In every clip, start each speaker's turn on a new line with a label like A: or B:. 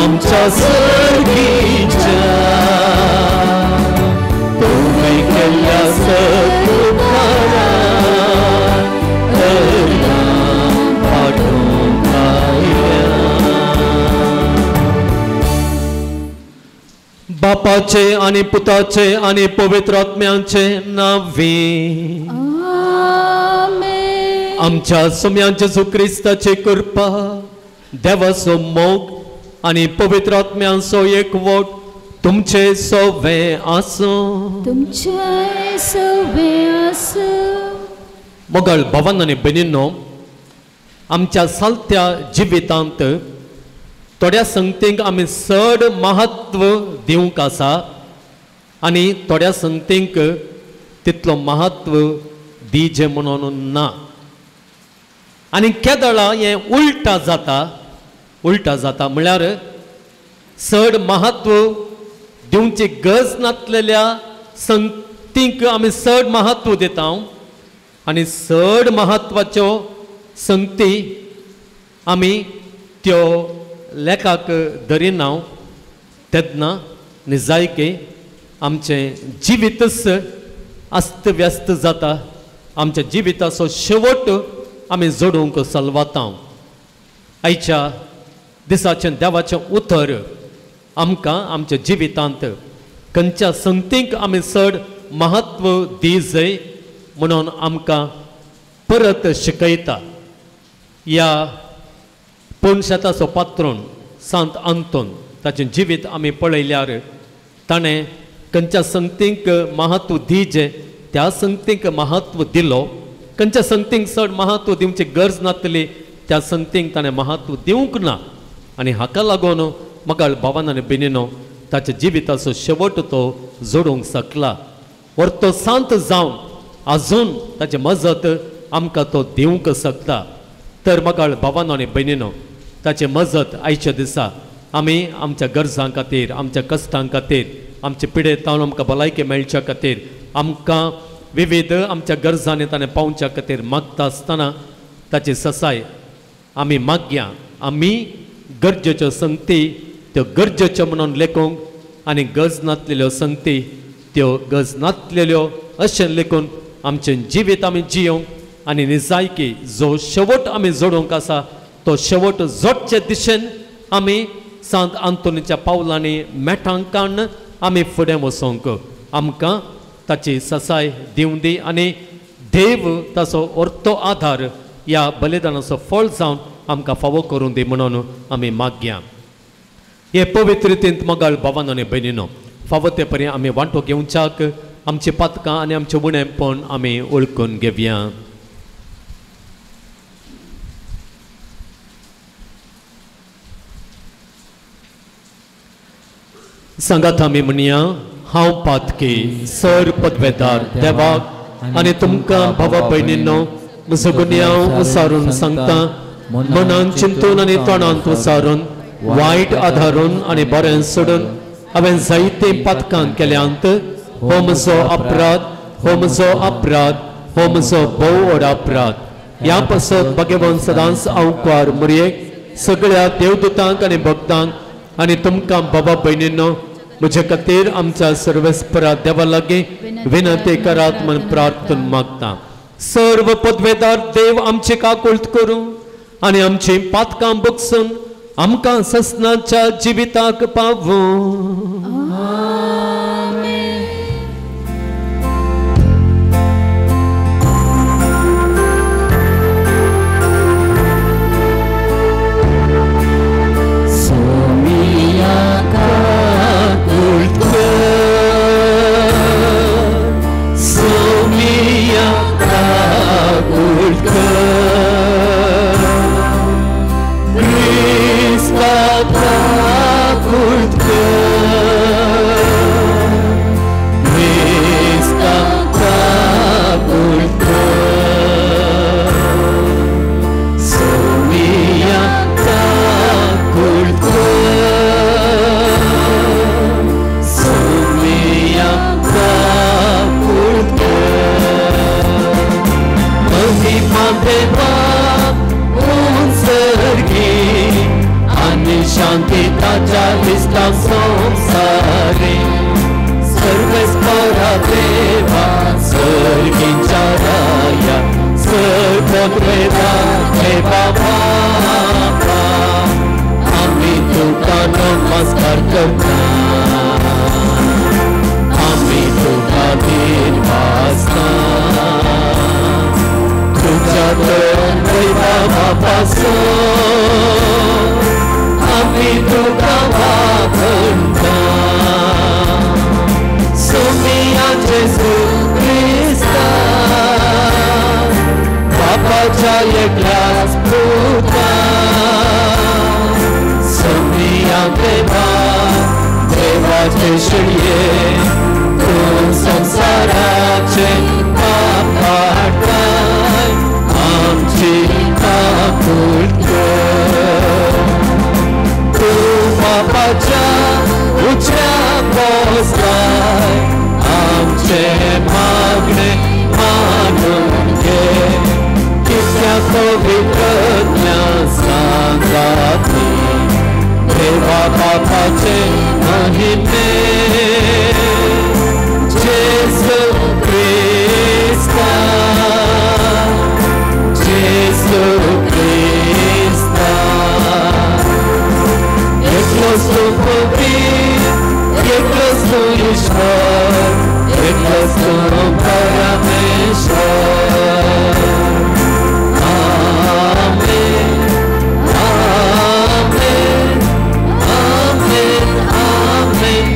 A: आमच्या सर्गीच्या तुवें केल्ल्या सत्कारा पाठोवंक आयल्या. बापाचे आनी पुताचे आनी पवित्र आत्म्याचे नांवे आमच्या सोम्या जेजू क्रिस्ताची कृपा, देवाचो मोग आनी पवित्र आत्म्यांचो एकवट तुमचे सवे आसूं.
B: तुमचे सवे आसूं.
A: मोगल भावान आनी भयणींनो, आमच्या सालत्या जिवितांत थोड्या संगतींक आमी चड महत्व दिवंक आसा आनी थोड्या संगतींक तितलो महत्व दिजे म्हणून ना. आनी केदळा हें उल्टा जाता, उल्टा जाता म्हळ्यार चड महत्व दिवची गरज नासलेल्या संगतींक आमी चड महत्व दिता आनी चड महत्वाच्यो संगती आमी त्यो लेखाक धरिना. तेन्ना निजायकी आमचें जिवीतच अस्तव्यस्त जाता. आमच्या जिविताचो शेवट आमी जोडूंक सलवाता. आयच्या दिसाचें देवाचें उतर आमकां आमच्या जिवितांत खंयच्या संगतींक आमी चड महत्व दिजय म्हणून आमकां परत शिकयता. ह्या पोनशेताचो पात्रोन सांत आंतोन ताचें जिवीत आमी पळयल्यार ताणें खंयच्या संगतींक महत्व दिजें त्या संगतींक महत्व दिलो. खंयच्या संगतींक चड महत्व दिवची गरज नासली त्या संगतींक ताणें महत्व दिवंक ना. आनी हाका लागून मगाळ भावान आनी भयणीनो ताच्या जिविताचो शेवट तो जोडूंक शकला. वर तो सांत जावन आजून ताची मजत आमकां तो दिवंक शकता. तर मगाळ भावानो आनी भयणीनो ताची मजत आयच्या दिसा आमी आमच्या गरजां खातीर, आमच्या कश्टां खातीर, आमचे पिडेतावन आमकां भलायकी मेळच्या खातीर, आमकां विविध आमच्या गरजांनी ताणें पावच्या खातीर मागता आसतना ताची ससाय आमी मागया. आमी गरजेच्यो संगती त्यो गरजेच्यो म्हणून लेखूंक आनी गरज नासलेल्यो संगती त्यो गरज नासलेल्यो अशें लेखून आमचें जिवीत आमी जियोंक आनी निजायकी जो शेवट आमी जोडूंक आसा तो शेवट जोडचे दिशेन आमी सांत आंतोनीच्या पावलांनी मेठांक काडून आमी फुडें वचोंक आमकां ताची ससाय दिवं दी आनी देव ताचो orto आधार ह्या बलिदानाचो फळ जावन आमकां फावो करूं दी म्हणून आमी मागया. हे पवित्रतेंत मगाळ भावान आनी भयणीनो फावो ते परी आमी वांटो घेवच्याक आमची पातकां आनी आमचें उणेपण आमी वळखून घेवया. सांगात आमी म्हणया, हांव पातकी सर पदवेदार देवाक आनी तुमकां भावा भयणींनो म्हजो गुन्यांव उसारून सांगता. मनान चिंतून आनी तोंडांत उसारून वायट आधारून आनी बरें सोडून हांवें जायते पातकां केल्यांत. हो म्हजो अपराध, हो म्हजो अपराध, हो म्हजो भोव व्हड अपराध. ह्या पासत भगवान सदांच हांव मुरयेक सगळ्या देवदूतांक आनी भक्तांक आनी तुमकां बाबा भयणींनो म्हजे खातीर आमच्या सर्वेस्परा देवा लागीं विनंती करात म्हण प्रार्थना मागता. सर्व पदवेदार देव आमची काकुळट करूं आनी आमची पातकां बगसून आमकां ससनाच्या जिविताक पावूं.
C: शांति।
A: ताच्या इश्टां संवसारी सर्वेस्परा देवा सर्गीच्या राया सर्वद्वेदा देवा बापा आमी तुका नमस्कार करता आमी तुका दिनवासता तुझ्या देवा बापासो आमी तुका वाखणता सोमिया जेजू क्रिस्ता बापाच्या एकल्याच पुता सोमिया देवा देवाचे शिळये तूं संवसाराचे पाप हाडटाय आमची काकूट कर तूं बापाच्या उजव्या बसलाय आमचे मागणे मानून घे कित्या पवित्रज्ञा सांगाती देवा बापाचे महिमे जेजू क्रिस्ता जेजू क्रिस्ता एकलोच तूं पवित्र एकलोच तूं ईश्वर एकलोच तूं परमेश्वर आमेन आमेन आमेन आमेन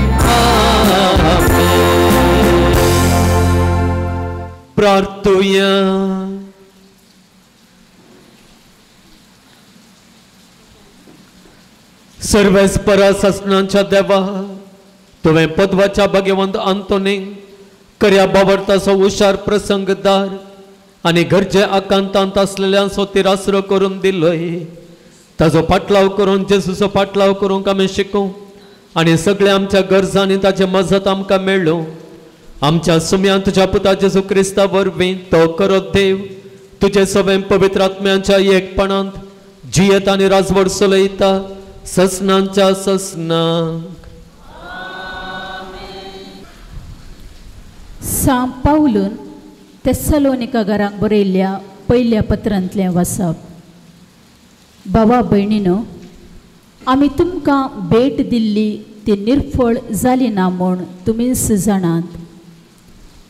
A: आमेन. प्रार्थुया. सर्वेस्परा ससनांच्या देवा तुवें पदवाच्या भाग्यवंत आंतोनीक कर्या बाबर्ताचो हुशार प्रसंगदार आनी गरजे आकांतांत आसलेल्यांचो तिरासरो करून दिलोय ताजो पाटलाव करून जेजूचो पाटलाव करूंक आमी शिकूं आनी सगळ्या आमच्या गरजांनी ताचे मजत आमकां मेळ्ळो. आमच्या सुम्यान तुज्या पुता जेजू क्रिस्ता वरवीं तो करत देव तुजे सगळें पवित्र आत्म्यांच्या एकपणांत जियेत आनी राजवट चलयता ससनांच्या ससनांक.
B: सां पावलून तेस्सलोनिका घरांक बरयल्ल्या पयल्या पत्रांतलें वाचप. भावा भयणीनो, आमी तुमकां भेट दिल्ली ती निर्फळ जाली ना म्हूण तुमीच जाणात.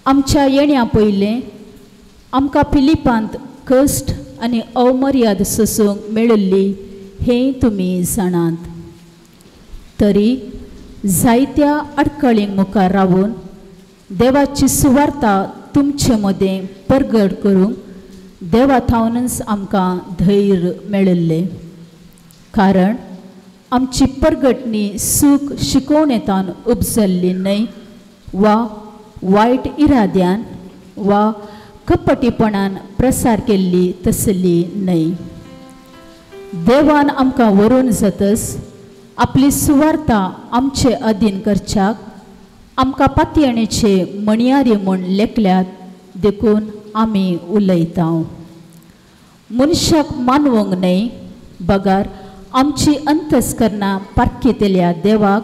B: आमच्या येण्या पयलें आमकां फिलिपांत कश्ट आनी अवमर्याद सोसूंक मेळिल्ली हें तुमी जाणात. तरी जायत्या अडकळींक मुखार रावून देवाची सुवार्ता तुमचे मदें परगट करूंक देवा थावनच आमकां धैर्य मेळिल्लें. कारण आमची परगटणी सूख शिकोवणेंतान उपजल्ली न्हय वा वायट इराद्यान वा कपटीपणान प्रसार केल्ली तसली न्हय. देवान आमकां व्हरून जातच आपली सुवार्ता आमचे अधीन करच्याक आमकां पातयेणेचे म्हणयारी म्हूण लेखल्यात देखून आमी उलयता. मनशाक मानवंक न्हय बगर आमची अंतस्करणां पारखितल्या देवाक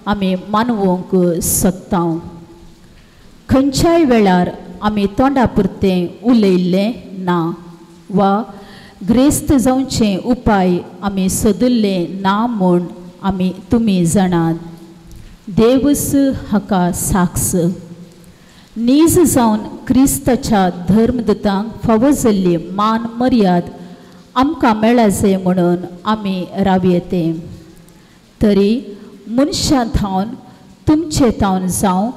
B: आमी मानवंक सोदता. खंयच्याय वेळार आमी तोंडा पुरतें उलयल्लें ना वा ग्रेस्त जावचे उपाय आमी सोदिल्ले ना म्हूण आमी तुमी जाणात. देवूच हाका साक्ष. नीज जावन क्रिस्ताच्या धर्मदूतांक फावो जाल्ली मान मर्याद आमकां मेळाजे म्हणून आमी रावयेते. तरी मनशां थावन तुमचे थावन जावं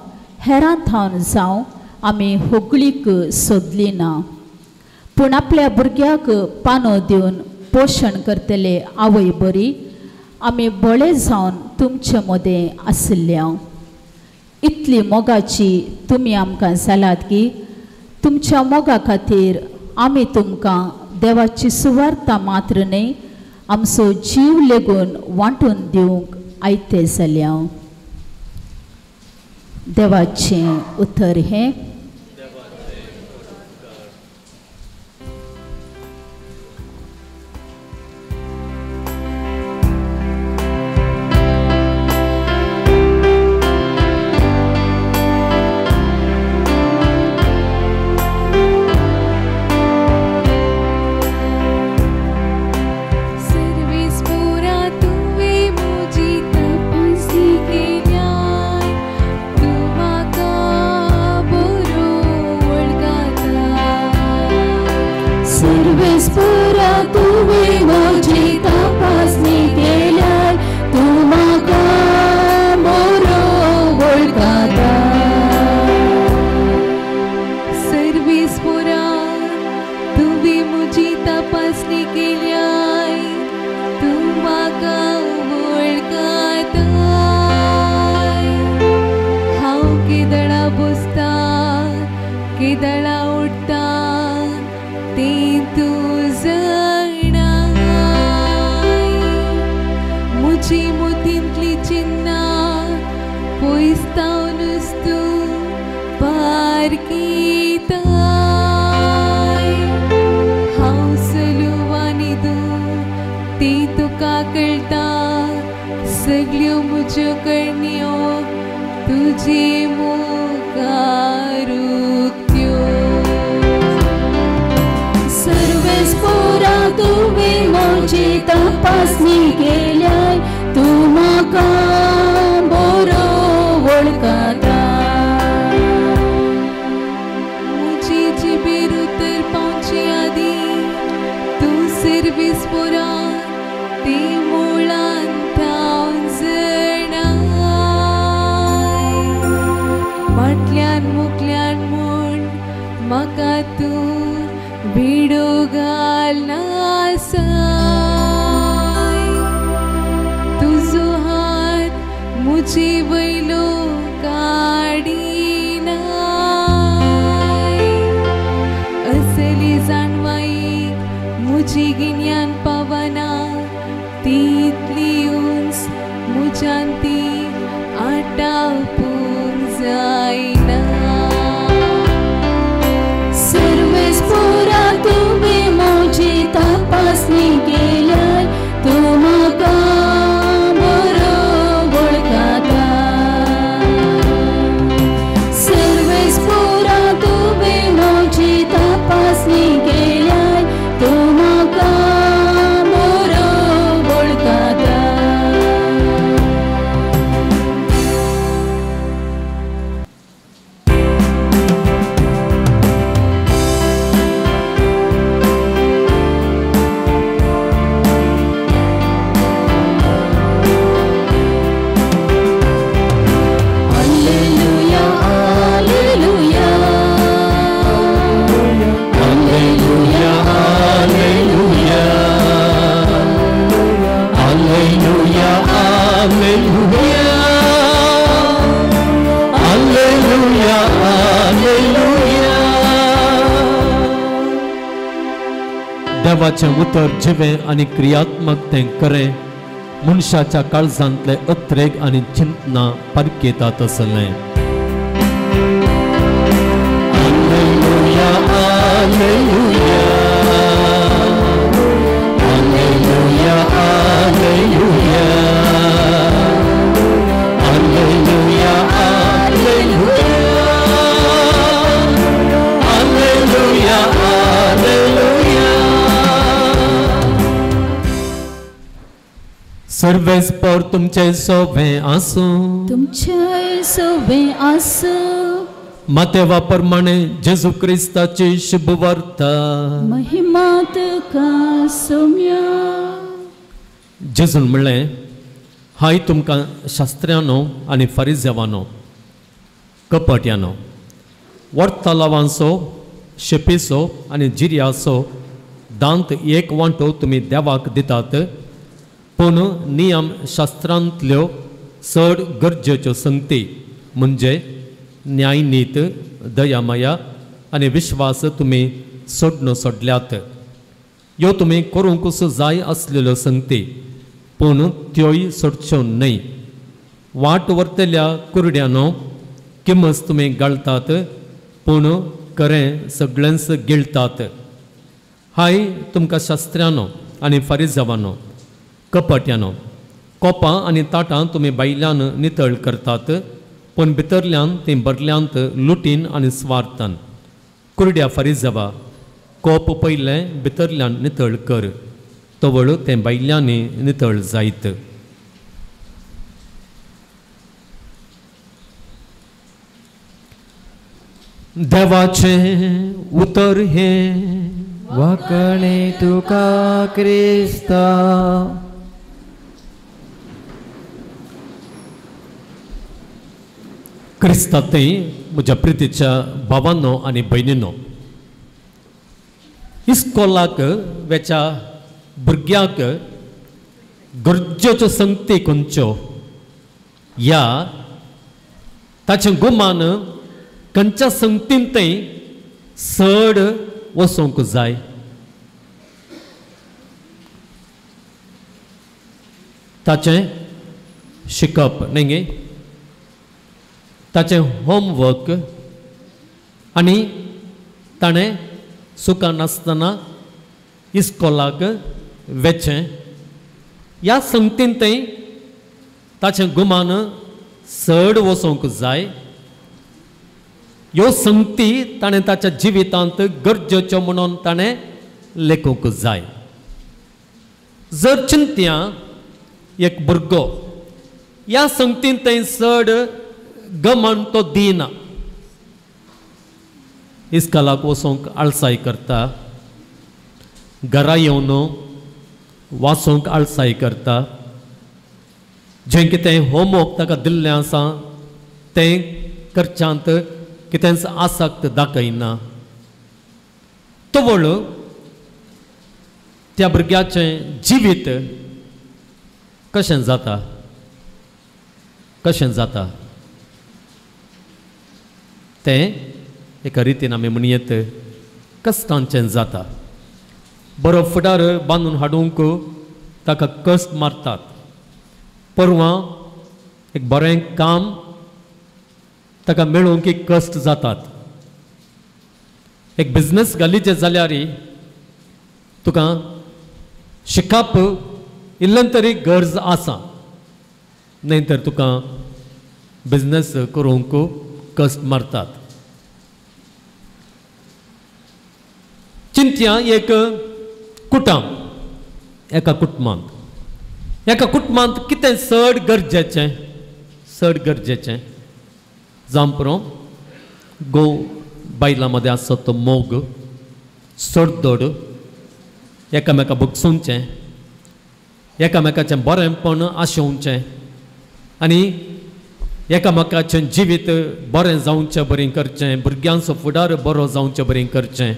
B: हेरां थावन जावं आमी होगळीक सोदली ना, पूण आपल्या भुरग्याक पानो दिवन पोशण करतले आवय बरी आमी बळे जावन तुमचे मदें आशिल्ल्या. इतली मोगाची तुमी आमकां जालात की तुमच्या मोगा खातीर आमी तुमकां देवाची सुवार्ता मात्र न्हय आमचो जीव लेगून वांटून दिवंक आयते जाल्या. देवाचें उतर हें.
C: पयस्तावनूच तूं पारखिताय. हांव सलुवानी तूं ती तुका कळटा, सगल्यो म्हज्यो करण्यो तुजे मुखार उक्त्यो.
B: सर्वेस्पोरा तुवें म्हजी तपासणी केल्याय, तूं म्हाका बरो वळखता.
C: म्हजी जिबेर उतर पावचे आदीं तूं सर्वेस्पोरा ती मुळान थावन जाणाय. फाटल्यान मुखल्यान म्हूण म्हाका तूं भिडो घालनासाय. तुजो हात म्हजे वयलो काडिनाय. असली जाणवायेक म्हजी गिन्यान पावना, ती इतली उंच म्हज्यान ती आटापूंक जायना.
B: सर्वेस्पोरा तुवें म्हजी तपासणी केल्याय, तूं म्हाका बरो वळखता. सर्वेस्पोरा तुवें म्हजी तपासणी केल्याय, तूं म्हाका बरो वळखता. Alleluia, alleluia,
A: alleluia, alleluia, alleluia, alleluia, alleluia, alleluia. देवाचें उतर जिवें आनी क्रियात्मक तें करें मनशाच्या काळजांतले अत्रेग आनी चिंतना परकेतात आसलें. Alleluia, alleluia, alleluia, alleluia, alleluia, alleluia, alleluia. सर्वेस्पोर तुमचे सोबें आसूं,
B: तुमचे सोबें आसूं.
A: मातेवा प्रमाणे जेजू क्रिस्ताची शुभवार्ता.
B: महिमा तुका सोम्या.
A: जेजून म्हणलें, हाय तुमकां शास्त्र्यानो आनी फारिजेवानो, कपट्यानो, वर्तलावांचो शेपीचो आनी जिर्याचो दांत एक वांटो तुमी देवाक दितात, पूण नियम शास्त्रांतल्यो चड गरजेच्यो संगती म्हणजे न्यायनीत, दयामाया आनी विश्वास तुमी सोडणो सोडल्यात. ह्यो तुमी करूंकूच जाय आसलेल्यो संगती, पूण त्योय सोडच्यो न्हय. वाट व्हरतल्या कुरड्यानो किमस तुमी गाळटात, पूण खरें सगळेंच गिळटात. हाय तुमकां शास्त्र्यानो आनी फारिजावानो, कपट्यानो, कोपां आनी ताटां तुमी भायल्यान नितळ करतात, पूण भितरल्यान तीं भरल्यांत लुटीन आनी स्वार्थान. कुरड्या फारिजावा, कोप पयलें भितरल्यान नितळ कर, तवळ तें भायल्यानय नितळ जायत. देवाचें उतर हें.
D: वाकणे तुका क्रिस्ता.
A: क्रिस्तांतय म्हज्या प्रितीच्या भावांनो आनी भयणीनो, इस्कोलाक वेच्या भुरग्यांक गरजेच्यो संगती खंयच्यो ह्या ताचें गुमान खंयच्या संगतीन थंय चड वचोंक जाय. ताचें शिकप न्ही गे, ताचें होमवर्क आनी ताणें चुकनासतना इस्कोलाक वेचें ह्या संगतीन थंय ताचें गुमान चड वचोंक जाय. ह्यो संगती ताणें ताच्या जिवितांत गरजेच्यो म्हणून ताणें लेखूंक जाय. जर चिंतया एक भुरगो ह्या संगतीन थंय चड गमन तो दिना, इस्कोलाक वचोंक आळसाय करता, घरा येवन वाचोंक आळसाय करता, जें कितें होमवर्क ताका दिल्लें आसा तें करच्यांत कितेंच आसक्त दाखयना, तवळ त्या भुरग्याचें जिवीत कशें जाता, कशें जाता तें एका रितीन आमी म्हणयेत कश्टांचें जाता. बरो फुडार बांदून हाडूंक ताका कश्ट मारतात. परवां एक बरें काम ताका मेळोवंक एक कश्ट जातात. एक बिजनस घालीचें जाल्यार तुका शिकप इल्लें तरी गरज आसा, न्हय तर तुका बिजनस करूंक कश्ट मारतात. चिंतया एक कुटुंब, एका कुटुंबांत, एका कुटुंबांत कितें चड गरजेचें, चड गरजेचें जावं पुरो घोव बायलां मदें आसत तो मोग, सोडदोड, एकामेका भोगसुचें, एकामेकाचें बरेंपण आशोवचें आनी एकामेकाचें जिवीत बरें जावचें बरें करचें, भुरग्यांचो फुडार बरो जावचें बरें करचें.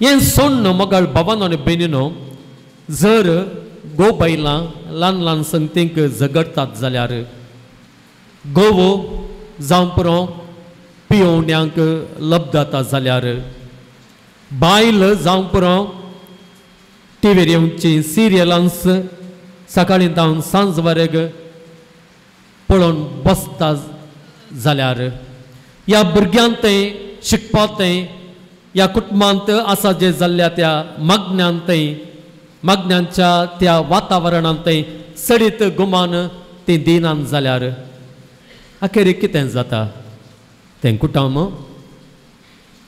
A: हें सोडून मोगाळ भावान आनी भयणीनो जर घोव बायलां ल्हान ल्हान संगतींक झगडटात जाल्यार घोव जावं पुरो पियोवण्यांक लब्धता जाल्यार बायल जावं पुरो टिवीर येवची सिरियलांस सकाळीं जावन सांज वरेग पळोवन बसता जाल्यार ह्या भुरग्यांक थंय शिकपाक थंय ह्या कुटुंबांत आसा जे जाल्ल्या त्या मागण्यांत थंय मागण्यांच्या त्या वातावरणांत थंय चडीत गुमान ती दिनात जाल्यार अखेरीक कितें जाता, तें कुटुंब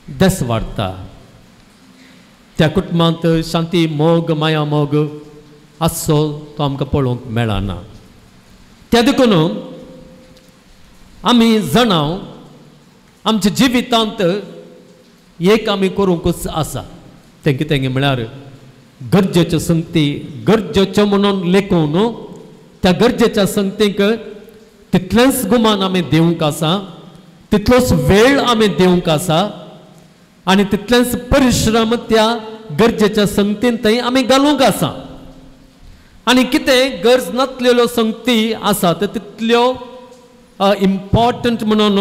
A: देस वाडटा. त्या कुटुंबांत शांती, मोग, माया मोग आसचो तो आमकां पळोवंक मेळना. त्या देखून आमी जाणां आमच्या जिवितांत एक आमी करूंकच आसा, तें कितें म्हळ्यार गरजेच्यो संगती गरजेच्यो म्हणून लेखून त्या गरजेच्या संगतींक तितलेंच गुमान आमी दिवंक आसा, तितलोच वेळ आमी दिवंक आसा आनी तितलेंच परिश्रम त्या गरजेच्या संगतीन थंय आमी घालूंक आसा. आनी कितें गरज नासलेल्यो संगती आसा त्यो तितल्यो इम्पॉर्टंट म्हणून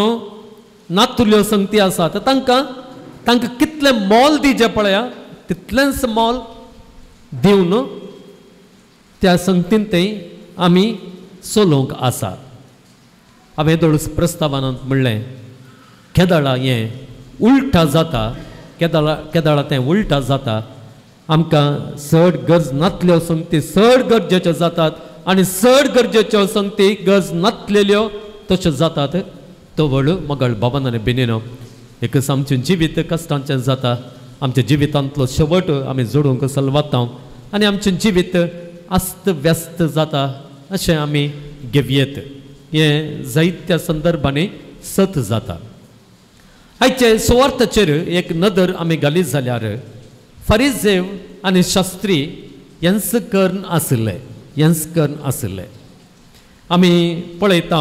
A: नातुल्यो संगती आसा तर तांकां तांकां कितलें मोल दिवचें पळया तितलेंच मोल दिवन त्या संगतीन थंय आमी चलोवंक आसा. हांवें दोळूस प्रस्तावानांत म्हणलें केदळा हें उल्टा जाता, केदळा केदळा तें उल्टा जाता. आमकां चड गरज नासल्यो संगती चड गरजेच्यो जातात आनी चड गरजेच्यो संगती गरज नासलेल्यो तश्यो जातात. तो व्हड मगळ बाबान आनी भयणीनो एकच आमचें जिवीत कश्टांचें जाता. आमच्या जिवितांतलो शेवट आमी जोडूंक सलवाता आनी आमचें जिवीत अस्त व्यस्त जाता अशें आमी घेवयेत. हें जायत्या संदर्भांनी सत जाता. आयचे सुवार्थाचेर एक नदर आमी घाली जाल्यार फारीजेव आनी शास्त्री हेंच कर्ण आशिल्ले, हेंच कर्ण आशिल्ले. आमी पळयता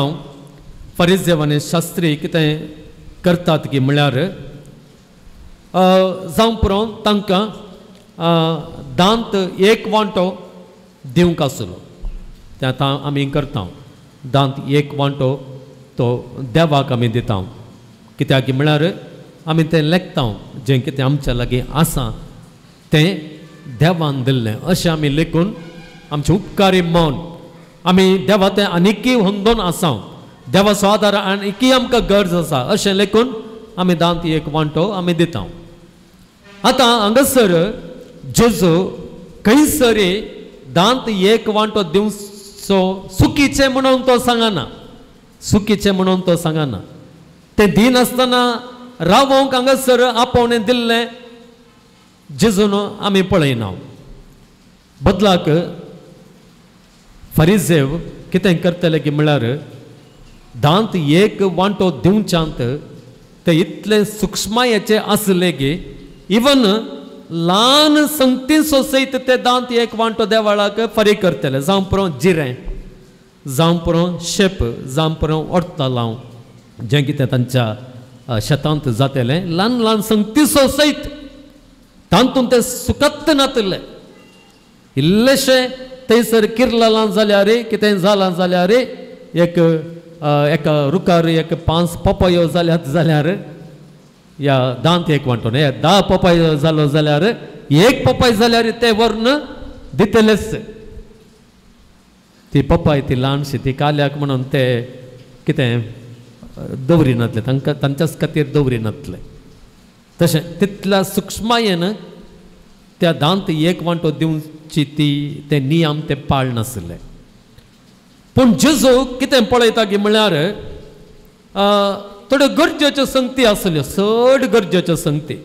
A: फारीजेव आनी शास्त्री कितें करतात की म्हळ्यार जावं पुरो तांकां दांत एक वांटो दिवंक आसलो, तें आतां आमी करता. दांत एक वांटो तो देवाक आमी दिता, कित्याक म्हळ्यार आमी तें लेखता जें कितें आमच्या लागीं आसा तें देवान दिल्लें अशें आमी लेखून आमचें उपकारी मन आमी देवा तें आनीकय होंदोन आसा. देवाचो आदार आनी की आमकां गरज आसा अशें लेखून आमी दांत एक वांटो आमी दिता. आतां हांगासर जेजू खंयसर दांत एक वांटो दिवचो चुकीचें म्हणून तो सांगना, चुकीचें म्हणून तो सांगना. तें दिनासतना रावोंक हांगासर आपोवणें दिल्लें जेजून आमी पळयना. बदलाक फरिजेव कितें करतले की म्हळ्यार दांत एक वांटो दिवच्यांत ते इतले सुक्ष्मायेचे आसले की इवन ल्हान संगतींचो सयत ते दांत एक वांटो देवाळाक फारीक करतले. जावं पुरो जिरें, जावं पुरो शेप, जावं पुरो ओडतालांव जें कितें तांच्या शेतांत जातलें ल्हान ल्हान संगतीचो सयत तातूंत ते सुकत नातले. इल्लेशें थंयसर किर्लां जाल्यार कितें जालां जाल्यार एक एका रुखार एक 5 पपयो जाल्यात जाल्यार या दांत एक वांटो न्ही 10 पपाय जालो जाल्यार एक पपाय जाल्यार ते व्हरून दितलेच. ती पपाय ती ल्हानशी ती काल्याक म्हणून ते कितें दवरिनातले, तांकां तांच्याच खातीर दवरिनातले. तशें तितल्या सुक्ष्मायेन त्या दांत एक वांटो दिवची ती ते नियम ते पाळ नासले. पूण जेजू कितें पळयता की म्हळ्यार थोड्यो गरजेच्यो संगती आसल्यो, चड गरजेच्यो संगती.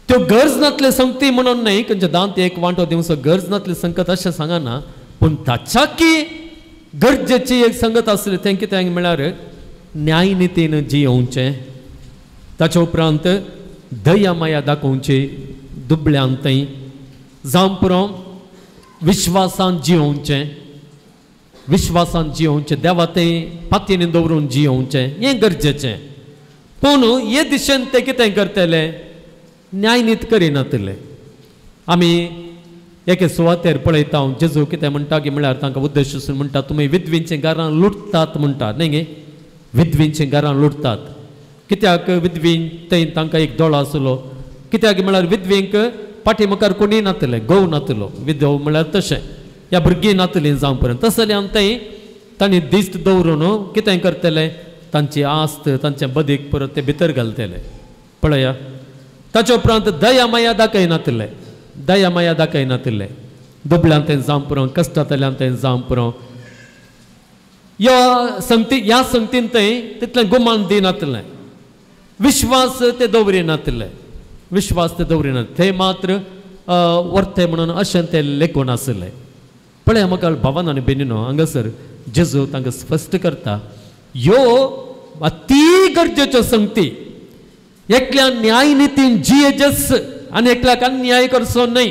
A: त्यो गरज नातले संगती म्हणून न्हय खंयच्या दांत एक वांटो दिवचो गरज नातली संगत अशें सांगना, पूण ताच्याकी गरजेची एक संगत आसली तें कितें म्हळ्यार न्यायनितीन जियोवचें, ताच्या उपरांत दया माया दाखोवची दुबळ्यांत थंय, जावं पुरो विश्वासान जियोवचें, विश्वासान जियोवचें, देवा थंय पातयेनी दवरून जियोवचें हें गरजेचें. पूण हे दिशेन ते कितें करतले न्यायनीत करिनातले. आमी एके सुवातेर पळयता जेजू कितें म्हणटा की म्हळ्यार तांकां उद्देश म्हणटा तुमी विधवींचीं घरां लुटतात म्हणटा न्ही गे, विधवींचीं घरां लुटतात. कित्याक विधवीं थंय तांकां एक दोळो आसलो, कित्याक म्हळ्यार विधवींक फाटी मुखार कोणीय नातले, घोव नातलो, विधव म्हळ्यार तशें ह्या भुरगीं नातलीं जावं पर्यंत तसल्यान थंय तांणी दिश्ट दवरून कितें करतले तांची आस्त तांचें बदीक परत ते भितर घालतले. पळया ताच्या उपरांत दया माया दाखयनातले, दया माया दाखयनातले, दुबळ्यान तें जावं पुरो, कश्टांतल्यान तें जावं पुरो, ह्या संगती ह्या संगतीन थंय तितलें गुमान दिनातलें, विश्वास ते दवरिनातले, विश्वास ते दवरिनात, ते मात्र व्हरते म्हणून अशें ते लेखून आसले. पळय म्हाका भावान आनी बेनीनो हांगासर जेजू तांकां स्पश्ट करता ह्यो अती गरजेच्यो संगती एकल्या न्यायनितीन जियेजस आनी एकल्याक अन्याय करचो न्हय.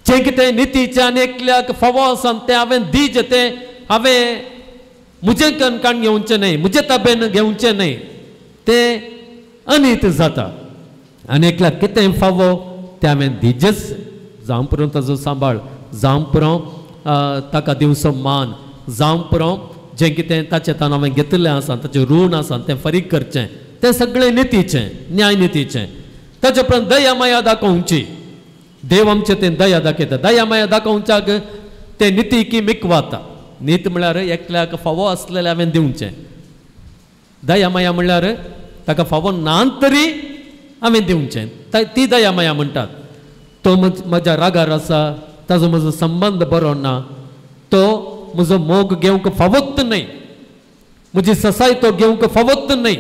A: जें कितें नितीचें आनी एकल्याक फावो आसा तें हांवें दिजें, तें हांवें म्हजें कणकाण घेवचें न्हय, म्हजे ताबेन घेवचें न्हय, तें अनीत जाता. आनी एकल्याक कितें फावो तें हांवें दिजेच, जावं पुरो ताजो सांबाळ, जावं पुरो ताका दिवचो मान, जावं पुरो जें कितें ताचें तान हांवें घेतिल्लें आसा ताचें ऋण आसा तें फारीक करचें, तें सगळें नितीचें न्यायनितीचें. ताचे उपरांत दया माया दाखोवची, देव आमचें तें दया दाखयता. दया माया दाखोवच्याक तें निती की मिकवाता. नीत म्हळ्यार एकल्याक फावो आसलेलें हांवें दिवचें, दया माया म्हळ्यार ताका फावो ना तरी हांवें दिवचें, ती दया माया म्हणटात. तो म्हज्या रागार आसा, ताजो म्हजो संबंद बरो ना, तो म्हजो मोग घेवंक फावत न्हय, म्हजी ससाय तो घेवंक फावत न्हय,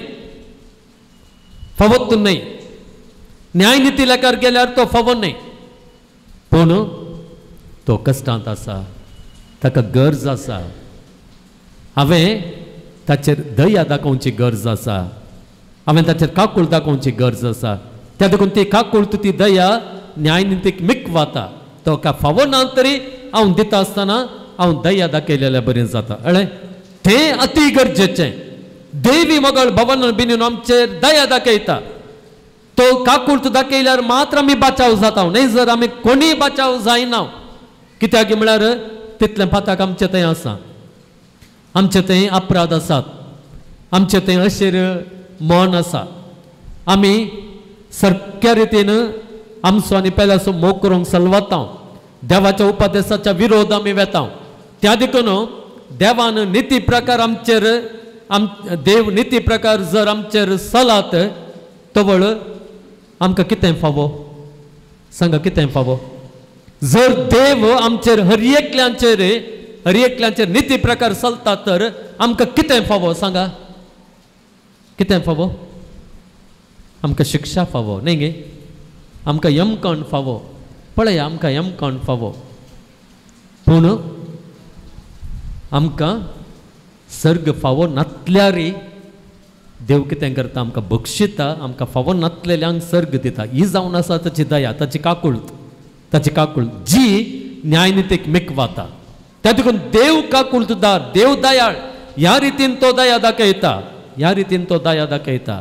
A: फावत न्हय, न्यायनिती लेखार गेल्यार तो फावो न्हय, पूण तो कश्टांत आसा, ताका गरज आसा, हांवें ताचेर दया दाखोवची गरज आसा, हांवें ताचेर काकूळ दाखोवची गरज आसा. त्या देखून ती काकूळ ती दया न्यायनितीक मिकवाता. तो का फावो ना तरी हांव दिता आसतना हांव दया दाखयलेल्या बरें जाता. अळे तें अती गरजेचें. देवी मगळ भवन बिनून आमचेर दया दाखयता, तो काकूर्त दाखयल्यार मात्र आमी बाचाव जाता, न्हय जर आमी कोणीय बाचाव जायना. कित्याक म्हळ्यार तितलें पाताक आमचें थंय आसा, आमचें थंय अपराध आसात, आमचें थंय अशेर मन आसा, आमी सारक्या रितीन आमचो आनी पेल्याचो मोग करूंक सलवाता, देवाच्या उपदेसाच्या विरोध आमी वेता. त्या देखून देवान निती प्रकार आमचेर देव निती प्रकार जर आमचेर चलात तवळ आमकां कितें फावो सांगा कितें फावो? जर देव आमचेर हर एकल्याचेर निती प्रकार चलता तर आमकां कितें फावो सांगा? कितें फावो? आमकां शिक्षा फावो न्ही गे, आमकां यमकण फावो. पळय आमकां यमकण फावो, पूण आमकां सर्ग फावो नातल्यारी देव कितें करता? आमकां बक्षिता, आमकां फावो नातलेल्यांक सर्ग दिता. ही जावन आसा ताची दया, ताची काकूळत, ताची काकूळत जी न्यायनितीक मिकवाता. त्या देखून देव काकूळतदार, देव दयाळ, ह्या रितीन तो दया दाखयता, ह्या रितीन तो दया दाखयता.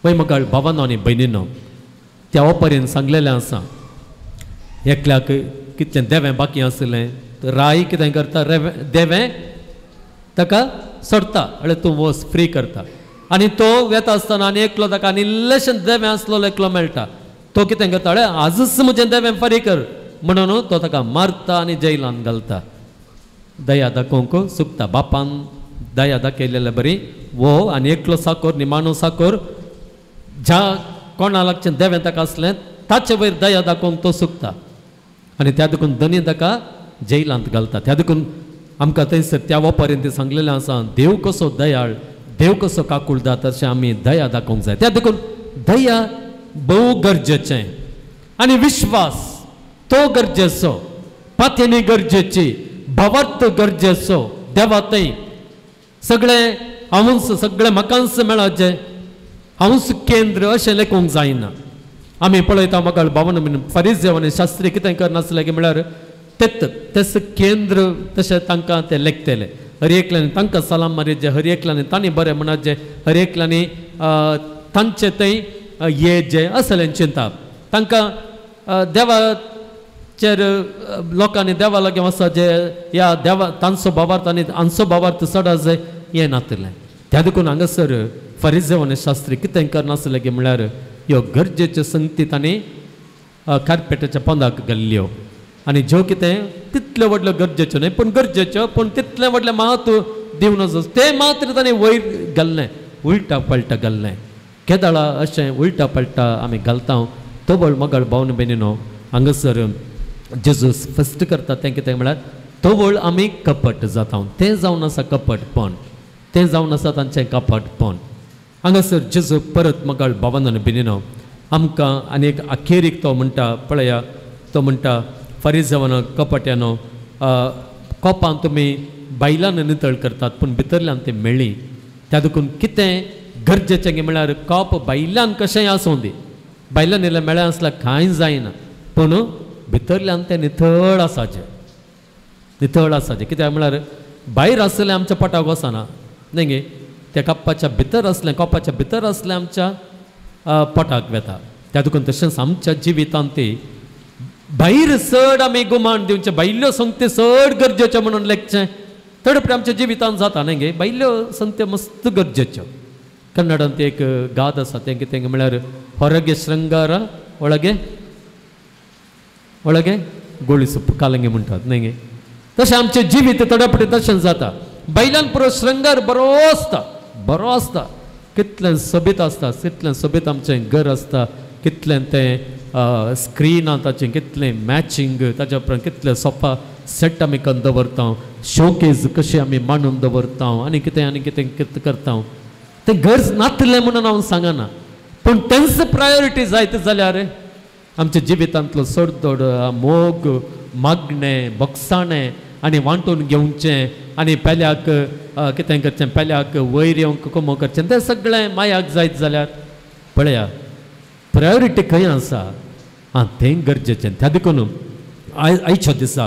A: पळय मगळ भावानो आनी भयणीनो, त्या ओपरेन सांगलेलें आसा एकल्याक कितलें देवें बाकी आसलें तर राय कितें करता? देवें ताका सोडता, अळे तूं वच, फ्री करता. आनी तो वेता आसतना आनी एकलो ताका आनी इल्लेशें देवें आसलेलो एकलो मेळटा. तो कितें करता? अळे आजच म्हजें देवें फारीक कर म्हणून तो ताका मारता आनी जैलान घालता. दया दाखोवंक चुकता. बापान दया दाखयलेले बरी वो आनी एकलो साकोर निमाणो साकोर ज्या कोणा लागचें देवें ताका आसलें ताचे वयर दया दाखोवंक तो चुकता आनी त्या देखून धनी ताका जैलांत घालता. त्या देखून आमकां थंयसर त्या वपारीन तें सांगलेलें आसा देव कसो दयाळ, देव कसो काकुळदा, तशें आमी दया दाखोवंक जाय. त्या देखून दया भोव गरजेचें आनी विश्वास तो गरजेचो, पातयेनी गरजेची, भावार्थ गरजेचो. देवा थंय सगळें हांवूच, सगळें म्हाकांच मेळाचें, हांवूच केंद्र अशें लेखूंक जायना. आमी पळयता म्हाका भावन फरिजेव आनी शास्त्री कितें करनासलें की म्हळ्यार तेच तेच केंद्र तशें तांकां ते लेखतले. हर एकल्यानी तांकां सलाम मारीत, हर एकल्यानी तांणी बरें म्हणचे, हर एकल्यानी तांचे थंय ये जे असलें चिंता. तांकां देवाचेर लोकांनी देवा लागीं वचपाचें ह्या देवा तांचो भावार्थ आनी आमचो भावार्थ चड आसा हें नातलें. त्या देखून हांगासर फरिजेव आनी शास्त्री कितें करनासलें की म्हळ्यार ह्यो गरजेच्यो संगती तांणी कार्पेटाच्या पोंदाक घाल्ल्यो आनी ज्यो कितें तितल्यो व्हडल्यो गरजेच्यो न्हय पूण गरजेच्यो, पूण तितलें व्हडलें म्हत्व दिवन नजो तें मात्र ताणें वयर घाल्लें, उलटा पलटा घाल्लें. केदाळा अशें उलटा पलटा आमी घालता तवळ मगळ भावन भयणीनो हांगासर जेजूस फस्ट करता तें कितें म्हळ्यार तवळ आमी कपट जाता. तें जावन आसा कपटपण, तें जावन आसा तांचें कपटपण. हांगासर जेजू परत मगळ भावन आनी भयणीनो आमकां आनी एक अखेरीक तो म्हणटा पळया, तो म्हणटा फरिजेवानो कपट्यानो कोपान तुमी बायलान नितळ करतात पूण भितरल्यान ते मेळ्ळी. त्या देखून कितें गरजेचें म्हळ्यार कोप बायल्यान कशेंय आसूं दी, बायल्यान इल्लें मेळ्ळें आसल्यार कांय जायना पूण भितरल्यान तें नितळ आसाचें, नितळ आसाचें. कित्याक म्हळ्यार भायर आसलें आमच्या पोटाक वचना न्ही गे, त्या कप्पाच्या भितर आसलें, कोपाच्या भितर आसलें आमच्या पोटाक वेता. त्या देखून तशेंच आमच्या जिवितांत ती भायर चड आमी गुमान दिवचें, भायल्यो संगती चड गरजेच्यो म्हणून लेखचें थोडे फावटी आमच्या जिवितांत जाता न्ही गे. भायल्यो संगत्यो मस्त गरजेच्यो. कन्नडांत एक गाद आसा तें कितें म्हळ्यार ಹೊರಗೆ ಶೃಂಗಾರ ಒಳಗೆ ಒಳಗೆ गोळी सुप कालंगी म्हणटात न्ही गे. तशें आमचें जिवीत थोडे फावटी तशें जाता. बायलान पुरो शृंगार बरो आसता, बरो आसता, कितलें सोबीत आसता, कितलें सोबीत आमचें घर आसता, कितलें तें स्क्रीन ताचें कितलें मॅचिंग, ताच्या उपरांत कितलें सोफा सेट आमी करून दवरता, शोकेज कशें आमी मांडून दवरता आनी कितें आनी कितें कितें करता. तें गरज नातलें म्हणून हांव सांगना पूण तेंच प्रायोरिटी जायत जाल्यार आमच्या जिवितांतलो चड मोग, मागणें, बगसाणें आनी वांटून घेवचें आनी पेल्याक कितें करचें, पेल्याक वयर येवंक कोमो करचें, तें सगळें मायाक जायत जाल्यार पळया प्रायोरिटी खंय आसा आं तें गरजेचें. त्या देखून आयच्या दिसा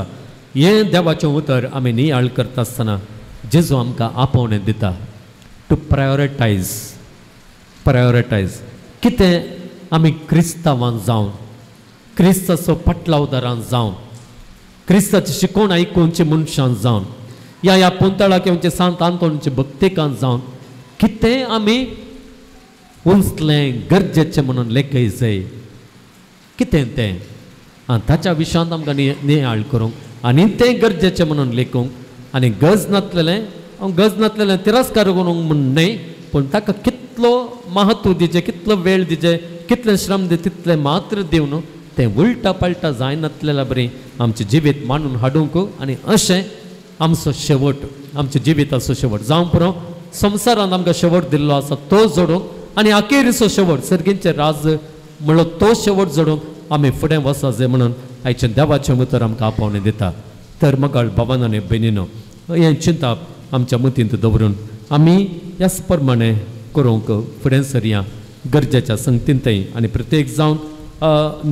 A: हें देवाचें उतर आमी नियाळ करता आसतना जेजू आमकां आपोवणें दिता टू प्रायोरिटायज, प्रायोरिटायज कितें आमी क्रिस्तांवान जावन, क्रिस्ताचो पाटलावदारान जावन, क्रिस्ताची शिकोवण आयकुवची मनशान जावन, ह्या ह्या पुंतळाक येवचे सांत आंतोनीचे भक्तिकान जावन कितें आमी उंचलें गरजेचें म्हणून लेखय जाय कितें तें आं ताच्या विशयांत आमकां नियाळ करूंक आनी तें गरजेचें म्हणून लेखूंक आनी गज नातलेलें हांव गज नातलेलें तिरस्कार करूंक म्हूण न्हय, पूण ताका कितलो महत्व दिचें, कितलो वेळ दिचें, कितलें श्रम दी तितलें मात्र दिवन तें उलटा पलटा जायनातलेल्या बरी आमचें जिवीत मांडून हाडूंक आनी अशें आमचो शेवट, आमच्या जिविताचो शेवट जावं पुरो संवसारान आमकां शेवट दिल्लो आसा तो जोडूंक आनी अखेरीचो शेवट सर्गींचें राज म्हणलो तो शेवट जोडूंक आमी फुडें वचा जाय म्हणून आयचें देवाचें उतर आमकां आपोवणें दिता. तर मगाळ बाबान आनी भयणीनो हें चिंताप आमच्या मतींत दवरून आमी ह्याच प्रमाणे करूंक फुडें सरया गरजेच्या संगतींतय आनी प्रत्येक जावन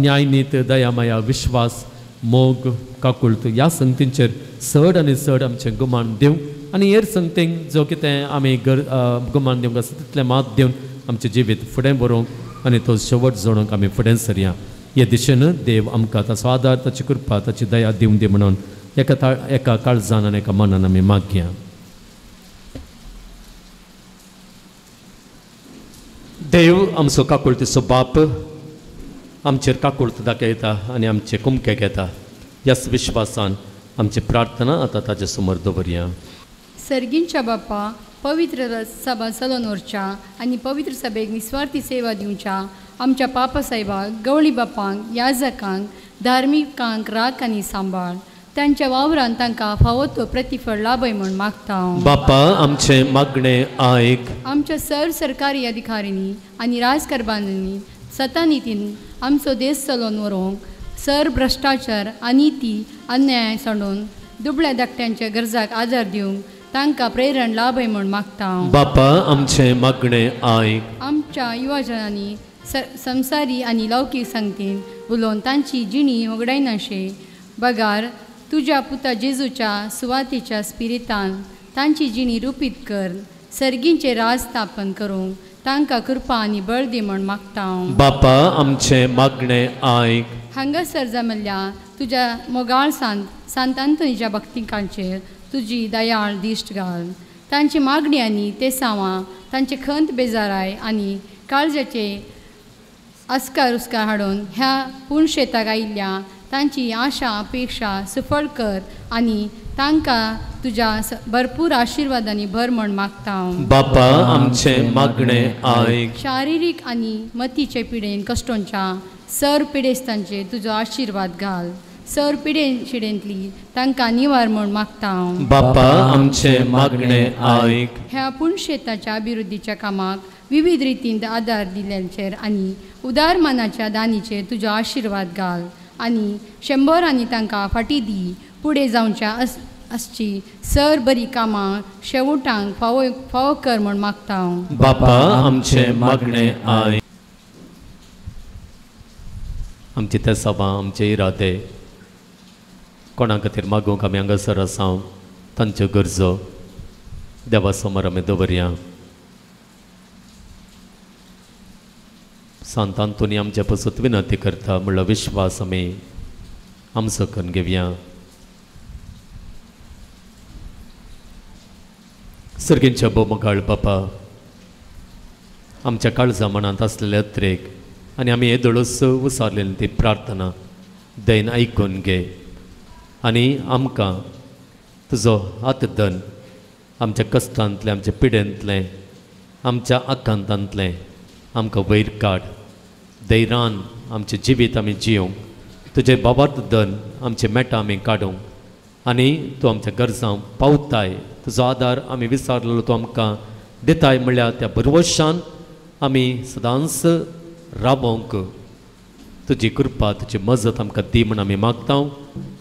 A: न्यायनीत, दया, माया, विश्वास, मोग, काकुळट ह्या संगतींचेर चड आनी चड आमचें गुमान दिवंक आनी हेर संगतींक जो कितें आमी गुमान दिवंक आसा तितलें मात दिवन आमचें जिवीत फुडें व्हरूंक आनी तो शेवट जोडूंक आमी फुडें सरया. हे दिशेन देव आमकां ताचो आदार, ताची कृपा, ताची दया दिवंक दी म्हणून एका एका काळजान आनी एका मनान आमी मागया. देव आमचो काकुळतीचो बाप आमचेर काकुळत दाखयता आनी आमचे कुमकेक येता. ह्याच विश्वासान आमची प्रार्थना आतां ताजे समोर दवरया.
E: सर्गींच्या बापा, पवित्र सभा चलोवन व्हरच्या आनी पवित्र सभेक निस्वार्थी सेवा दिवच्या आमच्या पापा साहेबाक, गवळी बापांक, याजकांक, धार्मिकांक राख आनी सांबाळ. तांच्या वावरान तांकां फावो तो प्रतिफळ लाभय म्हूण मागता.
A: बापा आमचें मागणें आयक.
E: आमच्या सर्व सरकारी अधिकाऱ्यांनी आनी राजकारभारांनी सतानितीन आमचो देश चलोवन व्हरूंक सर भ्रश्टाचार अनिती अन्याय सांडून दुबळ्या धाकट्यांच्या गरजाक आदार दिवंक तांकां प्रेरण लाभय म्हूण मागता.
A: बापा आमचें मागणें आयक.
E: आमच्या युवाजनांनी संवसारी आनी लौकीक संगतीन उलोवन तांची जिणी होगडायनाशे बगार तुज्या पुता जेजूच्या सुवातेच्या स्पिरितान तांची जिणी रुपीत कर सर्गींचें राज स्थापन करूंक तांकां कृपा आनी बळ दी म्हूण मागता.
A: बापा आमचें मागणें आयक.
E: हांगासर जमल्ल्या तुज्या मोगाळ सांत सांत आंतोनीच्या भक्तिकांचेर तुजी दयाळ दिश्ट घाल. तांची मागणी आनी ते सावां तांचे खंत बेजाराय आनी काळजाचे अस्कार उस्कार हाडून ह्या पुणशेताक आयिल्ल्या तांची आशा अपेक्षा सफळ कर आनी तांकां तुज्या भरपूर आशिर्वादांनी भर म्हूण मागता.
A: बापा आमचें मागणें आयक.
E: शारिरीक आनी मतीचे पिडेन कश्टोंच्या सर पिडेस्तांचेर तुजो आशिर्वाद घाल. सर पिडे शिडेंतली तांकां निवार म्हूण मागता.
A: बापा आमचें मागणें आयक.
E: ह्या पुणशेताच्या अभिवृद्धीच्या कामाक विविध रितीन आदार दिल्यांचेर आनी उदार मनाच्या दानीचेर तुजो आशिर्वाद घाल आनी शंबरांनी तांकां फाटी दी फुडें जावच्या आसची सर बरी कामां शेवटांक फावो फावो कर म्हूण मागता.
A: बापा आमचें मागणें आयक. आमची ते सभा, आमचे इरादे कोणा खातीर मागूंक आमी हांगासर आसा तांच्यो गरजो देवा समोर आमी दवरया. सांत आंतोनी आमच्या पसत विनंती करता म्हणलो विश्वास आमी आमचो करून घेवया. सर्गींच्या भोवमगाळ बापा, आमच्या काळजा मनांत आसलेले अत्रेक आनी आमी येदोळच उसारलेली ती प्रार्थना दयन आयकून घे आनी आमकां तुजो हातदन आमच्या कश्टांतलें, आमच्या पिडेंतलें, आमच्या आकांतांतलें आमकां वयर काड. दैरान आमचें जिवीत आमी जियोंक तुजें बाबार्थ दन आमचें मेटां आमी काडूंक आनी तूं आमच्या गरजांक पावताय, तुजो आदार आमी विचारलेलो तूं आमकां दिताय म्हणल्यार त्या भरवशान आमी सदांच रावोंक तुजी कृपा, तुजी मजत आमकां दी म्हूण आमी मागता.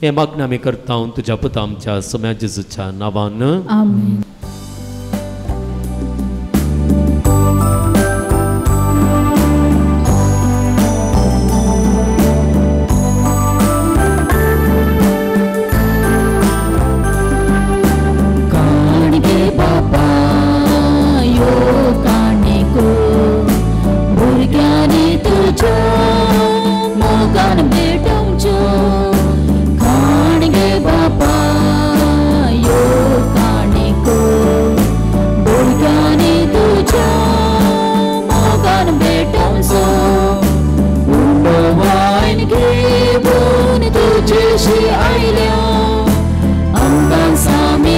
A: हें मागणें आमी करता तुज्या पुता आमच्या सोम्या जेजूच्या नांवान.
B: आमेन.
F: आयल्या आमकां सामी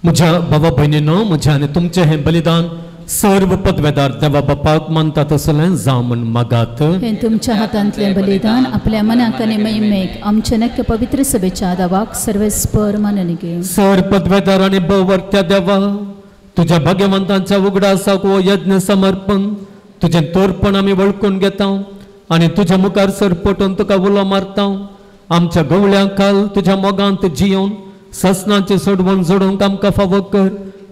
A: म्हज्या बाबा भयणीनो, म्हज्या आनी तुमचें हें बलिदान सर्व पदवेदार देवा बापाक मानता तसलें जावं म्हूण मागात.
B: हें तुमच्या हातांतलें बलिदान आपल्या मनाक आनी महिमेक आमच्या नक्य पवित्र सभेच्या दावाक सर्वेस्पर मानून घे.
A: सर पदवेदार आनी भोवर्त्या देवा, तुज्या भाग्यवंतांच्या उगडासाक हो यज्ञ समर्पण तुजें तोरपण आमी वळखून घेता आनी तुज्या मुखार सरपटून तुका उलो मारता. आमच्या गवळ्यां काल तुज्या मोगांत जियोवन ससनाचें सोडवण जोडूंक आमकां फावो कर,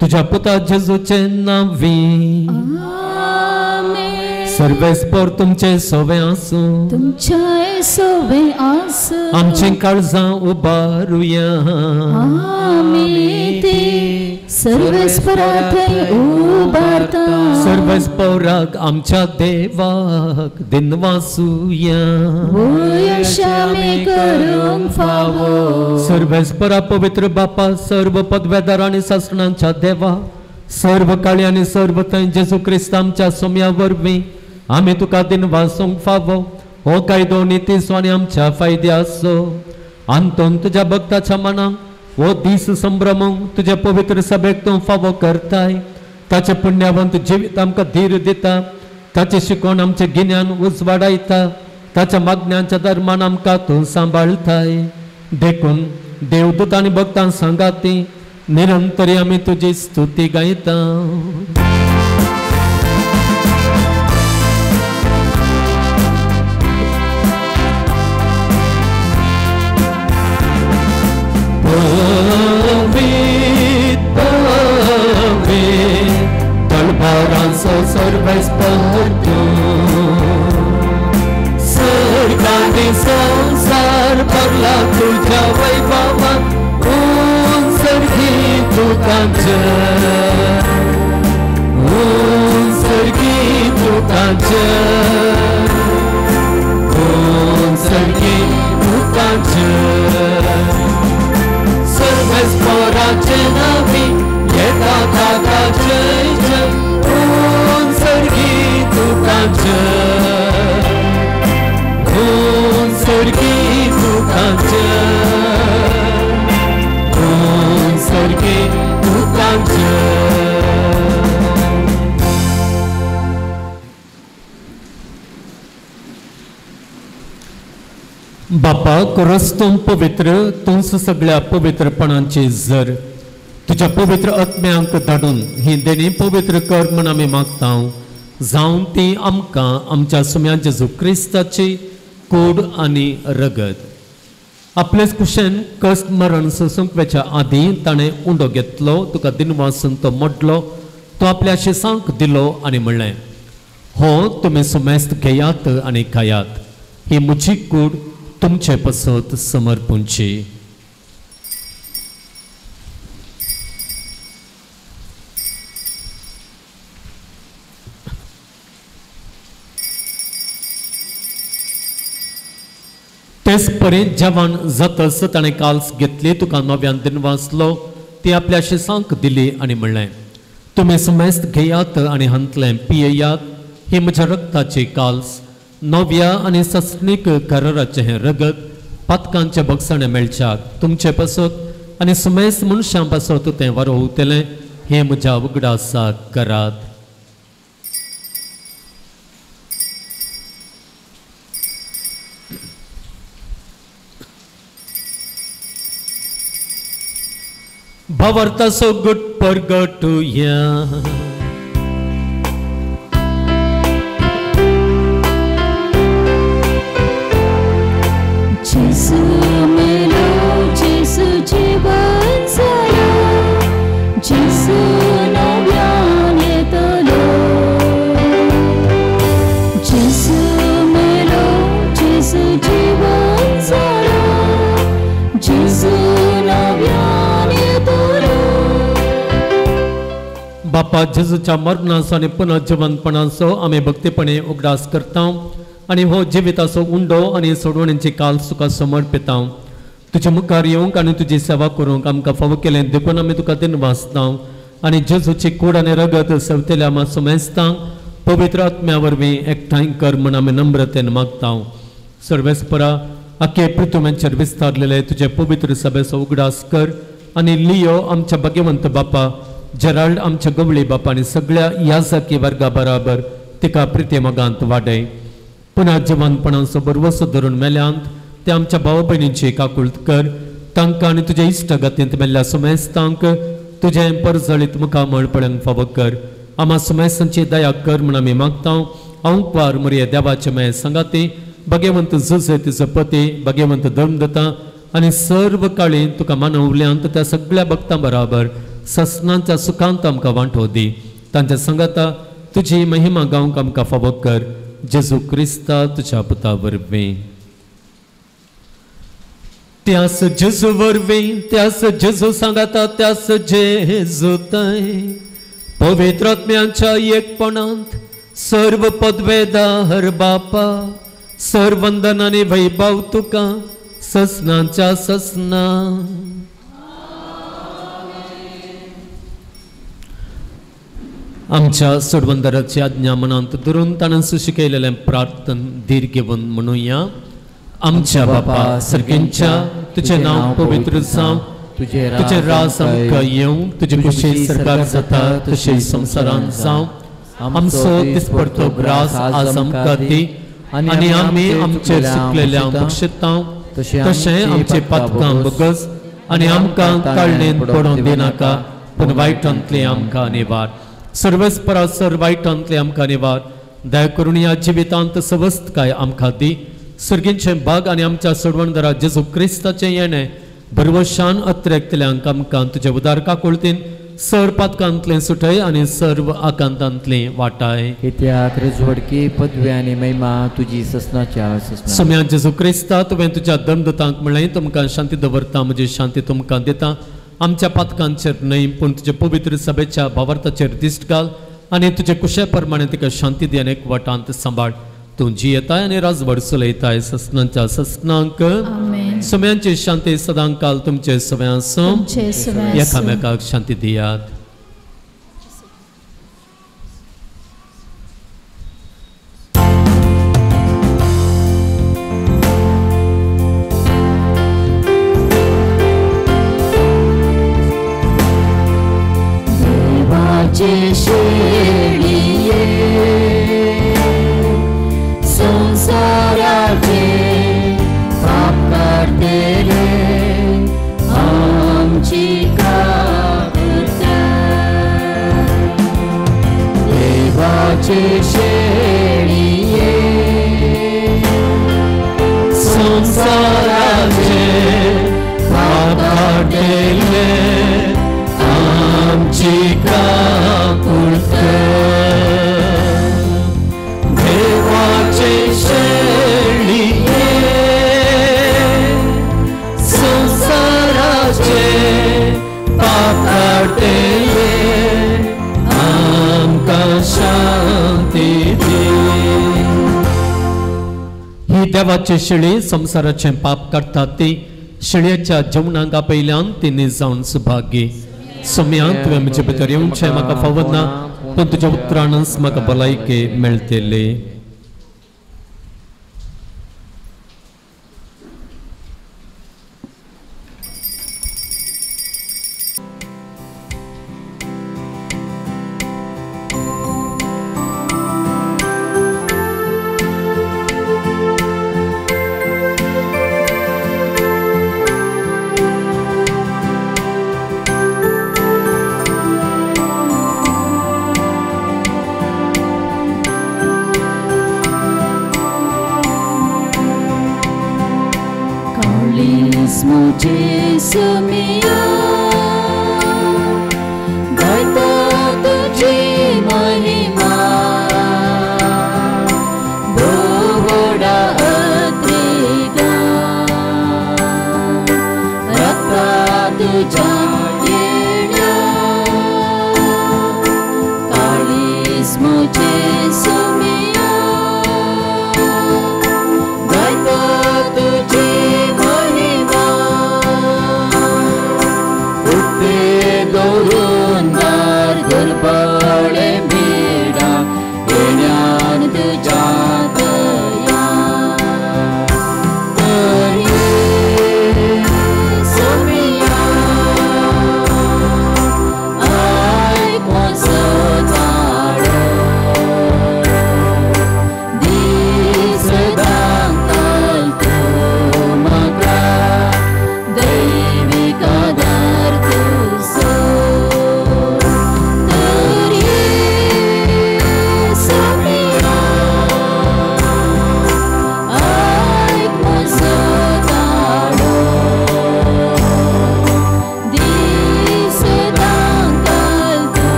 A: तुज्या पुता जेजूचें नांवी. सर्वेस्पर तुमचें सोवें आसूं,
B: तुमचें सोवें आसूं.
A: आमचीं काळजां उबारुया,
B: आमी ती सर्वेस्परा थंय उबारता.
A: सर्वेस्पराक आमच्या देवाक दिनवासुया,
B: अशें करूंक फावो.
A: सर्वेस्परा पवित्र बापा, सर्व पदवेदार आनी सासणांच्या देवा, सर्व काळी आनी सर्व थंय जेजू क्रिस्त आमच्या सोम्या वरवीं आमी तुका दिनवासूंक फावो. हो कायदो नितीचो आनी आमच्या फायद्याचो. आंतोन तुज्या भक्ताच्या मनाक हो दीस संभ्रमूंक तुज्या पवित्र सभेक तूं फावो करताय. ताचें पुण्यावंत जिवीत आमकां धीर दिता, ताचें शिकोवन आमचें गिन्यान उजवाडायता, ताच्या मागण्यांच्या धर्मान आमकां तूं सांबाळटाय. देखून देवदूत आनी भक्तां सांगाती निरंतरी आमी तुजी स्तुती गायता. पवीत पवीत तळभारांचो सर्वेस्पर तूं, सर्गांनी संवसार भरला तुज्या वैभवान, उंचर्गी तुकांचें, उंचर्गी तुकांचें, उंचर्गी तुकांचें. सर्वेस्पराचें नांवी येता ताका जय जय, उंचर्गी तुकांचें, उंचर्गी तुकांचें, उंचर्गी तुकांचें. बापा, करस तूं पवित्र, तूंच सगळ्या पवित्रपणाची जर तुज्या पवित्र आत्म्यांक धाडून ही देणी पवित्र कर म्हूण आमी मागता. जावन ती आमकां आमच्या सुम्या जेजू क्रिस्ताची कूड आनी रगत. आपलेच कुशेन कश्ट मरण सोसूंक वचच्या आदीं ताणें उंडो घेतलो, तुका दिनवासून तो मोडलो, तो आपल्या शिसांक दिलो आनी म्हणलें, हो तुमी सुमेस्त घेयात आनी खायात, ही म्हजी कूड तुमचे पसत समर्पूंची. तेच परी जेवण जातच ताणें काल्स घेतली, तुका नव्यान दिनवासलो, ती आपल्या शिसांक दिली आनी म्हणलें, तुमी सुमेस्त घेयात आनी हांतलें पियेयात, ही म्हज्या रक्ताची काल्स, नव्या आनी ससणीक कराराचें हें रगत पातकांचे बगसाणें मेळच्याक तुमचे पासत आनी सुमेस्त मनशां पासत तें वरोवतलें, हें म्हज्या उगडासाक करात. भावार्थाचो गुट परगटुया.
B: जेजू मेलो, जेजू जिवन जालो, जेजू नव्यान येतलो. जेजू मेलो, जेजू जिवन जालो, जेजू नव्यान येतलो.
A: बापा, जेजूच्या मरणाचो आनी पुनर्जिवनपणाचो आमी भक्तीपणे उगडास करता आनी हो जिविताचो उंडो आनी सोडवणीची काल तुका समर्पिता. तुज्या मुखार येवंक आनी तुजी सेवा करूंक आमकां फावो केलें देखून आमी तुका दिनवासता आनी जेजूची कूड आनी रगत सेवतल्या आमा सुमेस्तांक पवित्र आत्म्या वरवीं एकठांय कर म्हूण आमी नम्रतेन मागता. सर्वेस्परा, आखे पृथ्वीचेर विस्तारलेले तुजे पवित्र सभेचो उगडास कर आनी लियो आमच्या भाग्यवंत बापा, जेराल्ड आमच्या गवळी बापा आनी सगळ्या याजकी वर्गा बराबर तिका प्रिती मोगांत वाडय. पुन्हा जिवंतपणाचो बरवसो धरून मेल्यांत ते आमच्या भाव भयणींची काकुळत कर. तांकां आनी तुज्या इश्टागतींत मेल्ल्या सुमेस्तांक तुजें परजळीत मुखामळ पळोवंक फावो कर. आमा सुमेस्तांची दया कर म्हूण आमी मागता. अंकवार मुरये देवाचे मे सांगाती भाग्यवंत जुजे तिचो पती भाग्यवंत धर्मदत्ता आनी सर्व काळी तुका मानवल्यांत त्या सगळ्या भक्तां बराबर ससनांच्या सुखांत आमकां वांटो दी. तांच्या सांगाता तुजी महिमा गावंक आमकां फावो कर. जेजू क्रिस्ता तुज्या पुता वरवीं. त्यास जेजू वरवीं, त्यास जेजू सांगाता, त्यास जेजू तय पवित्र आत्म्यांच्या एकपणांत सर्व पदवेदार बापा सर्वंदन आनी वैभव तुका ससनाच्या ससना. आमच्या सोडवंदराची आज्ञा मनांत धरून ताणें शिकयलेलें प्रार्थन धीर घेवन म्हणुया. आमच्या बापा सर्गेंच्या, तुजें नांव पवित्र जावं, तुजें राज आमकां येवं, तुजे कुशी सरकार जाता तशें संवसारांत जावं. आमचो दिसपडतो ग्रास आज आमकां दी आनी आमी आमचेर चुकलेल्या बक्षितां तशें आमचे पातकां बगस आनी आमकां काळणेन पडोवंक दिनाका, पूण वायटांतलें आमकां निवार. सर्वेस्परा सर वायटांतलें आमकां निवार. दया करून ह्या जिवितांत सवस्तकाय आमकां दी. सर्गींचें भाग आनी आमच्या सोडवणदारा जेजू क्रिस्ताचें येणें भरवशान अत्रेकतल्यांक आमकां तुजे उदार काकुळतीन सर पातकांतलें सुटय आनी सर्व आकांतांतलें वाटाय.
D: कित्याक रजवडकी पदवी आनी महिमा तुजी ससनाच्या ससना.
A: सोम्या जेजू क्रिस्ता, तुवें तुज्या दमदतांक म्हणलें तुमकां शांती दवरता, म्हजी शांती तुमकां दिता. आमच्या पातकांचेर न्हय पूण तुजे पवित्र सभेच्या भावार्थाचेर दिश्ट घाल आनी तुजे कुशे प्रमाणे तिका शांती दी आनी एकवटांत सांबाळ. तूं जियेताय आनी राजवड चलयताय ससनाच्या ससनांक. सोम्यांची शांती सदांकाल तुमचे सगळ्यां आसूं. एकामेकाक शांती दियात.
C: देवाचे शेळये संसाराचे पाप काडटले आमची काकुळट. देवाचे शेळये
A: संसाराचे पाप काडटले आमची काकुळट. देवाचे शेळये संसाराचे पाप काडटले आमकां शांती दी. ही देवाची शेळी संसाराचें पाप काडटा ती शेळयेच्या जेवणाक आपयल्यान ती निजावन सुभागी. सोम्या, तुवें म्हजे भितर येवचें म्हाका फावना, पूण तुज्या उतरानच म्हाका भलायकी मेळटली.
C: तुझी महिमा.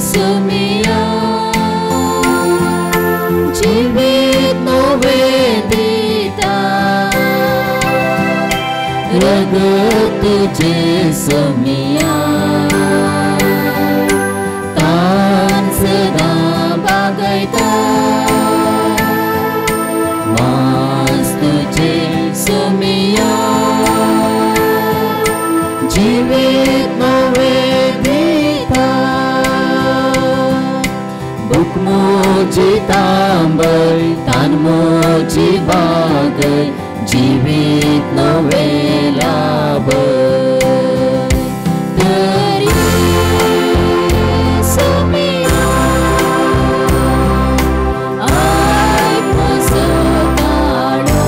C: सुमिया जीवित नवे दिता रगत तुझे सुमिया तान सदा बागयता मास तुझे सुमिया जीवित नवे दिता भूक मोजी तांबय तान मोजी बागय जीवित नवे लाभय तरी सुमिया आयक म्हजो ताळो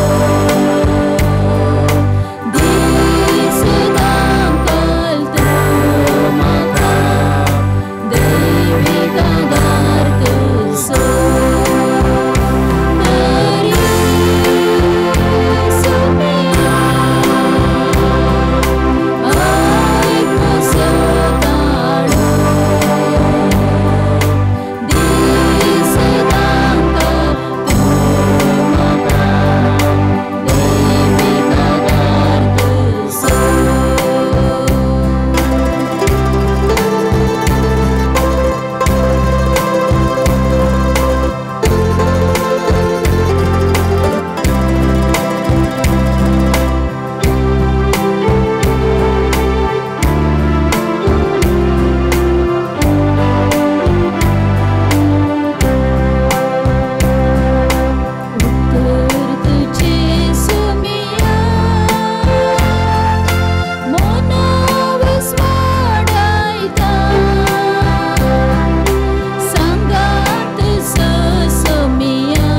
C: दीस दाखल तूं म्हाका दैवीक आदार तुजो तरी सुमिया आयक म्हजो ताळो दीस दाखल तूं म्हाका दैवीक आदार तुजो. उत्तर तुझे सुमिया मोनावस वाडयता सांगात तुजो सुमिया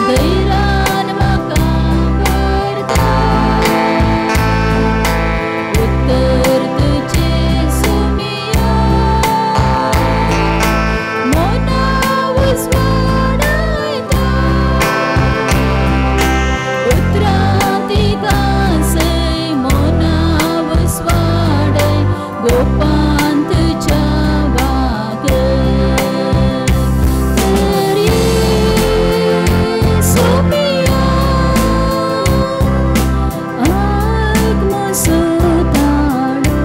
C: धैर्यान म्हाका भरता उत्तर तुझे सुमिया मोनावस वाडयता उतरांती गासय मोनावस वाडय गोपान तुज्या वागय तरी सुमिया आयक म्हजो ताळो.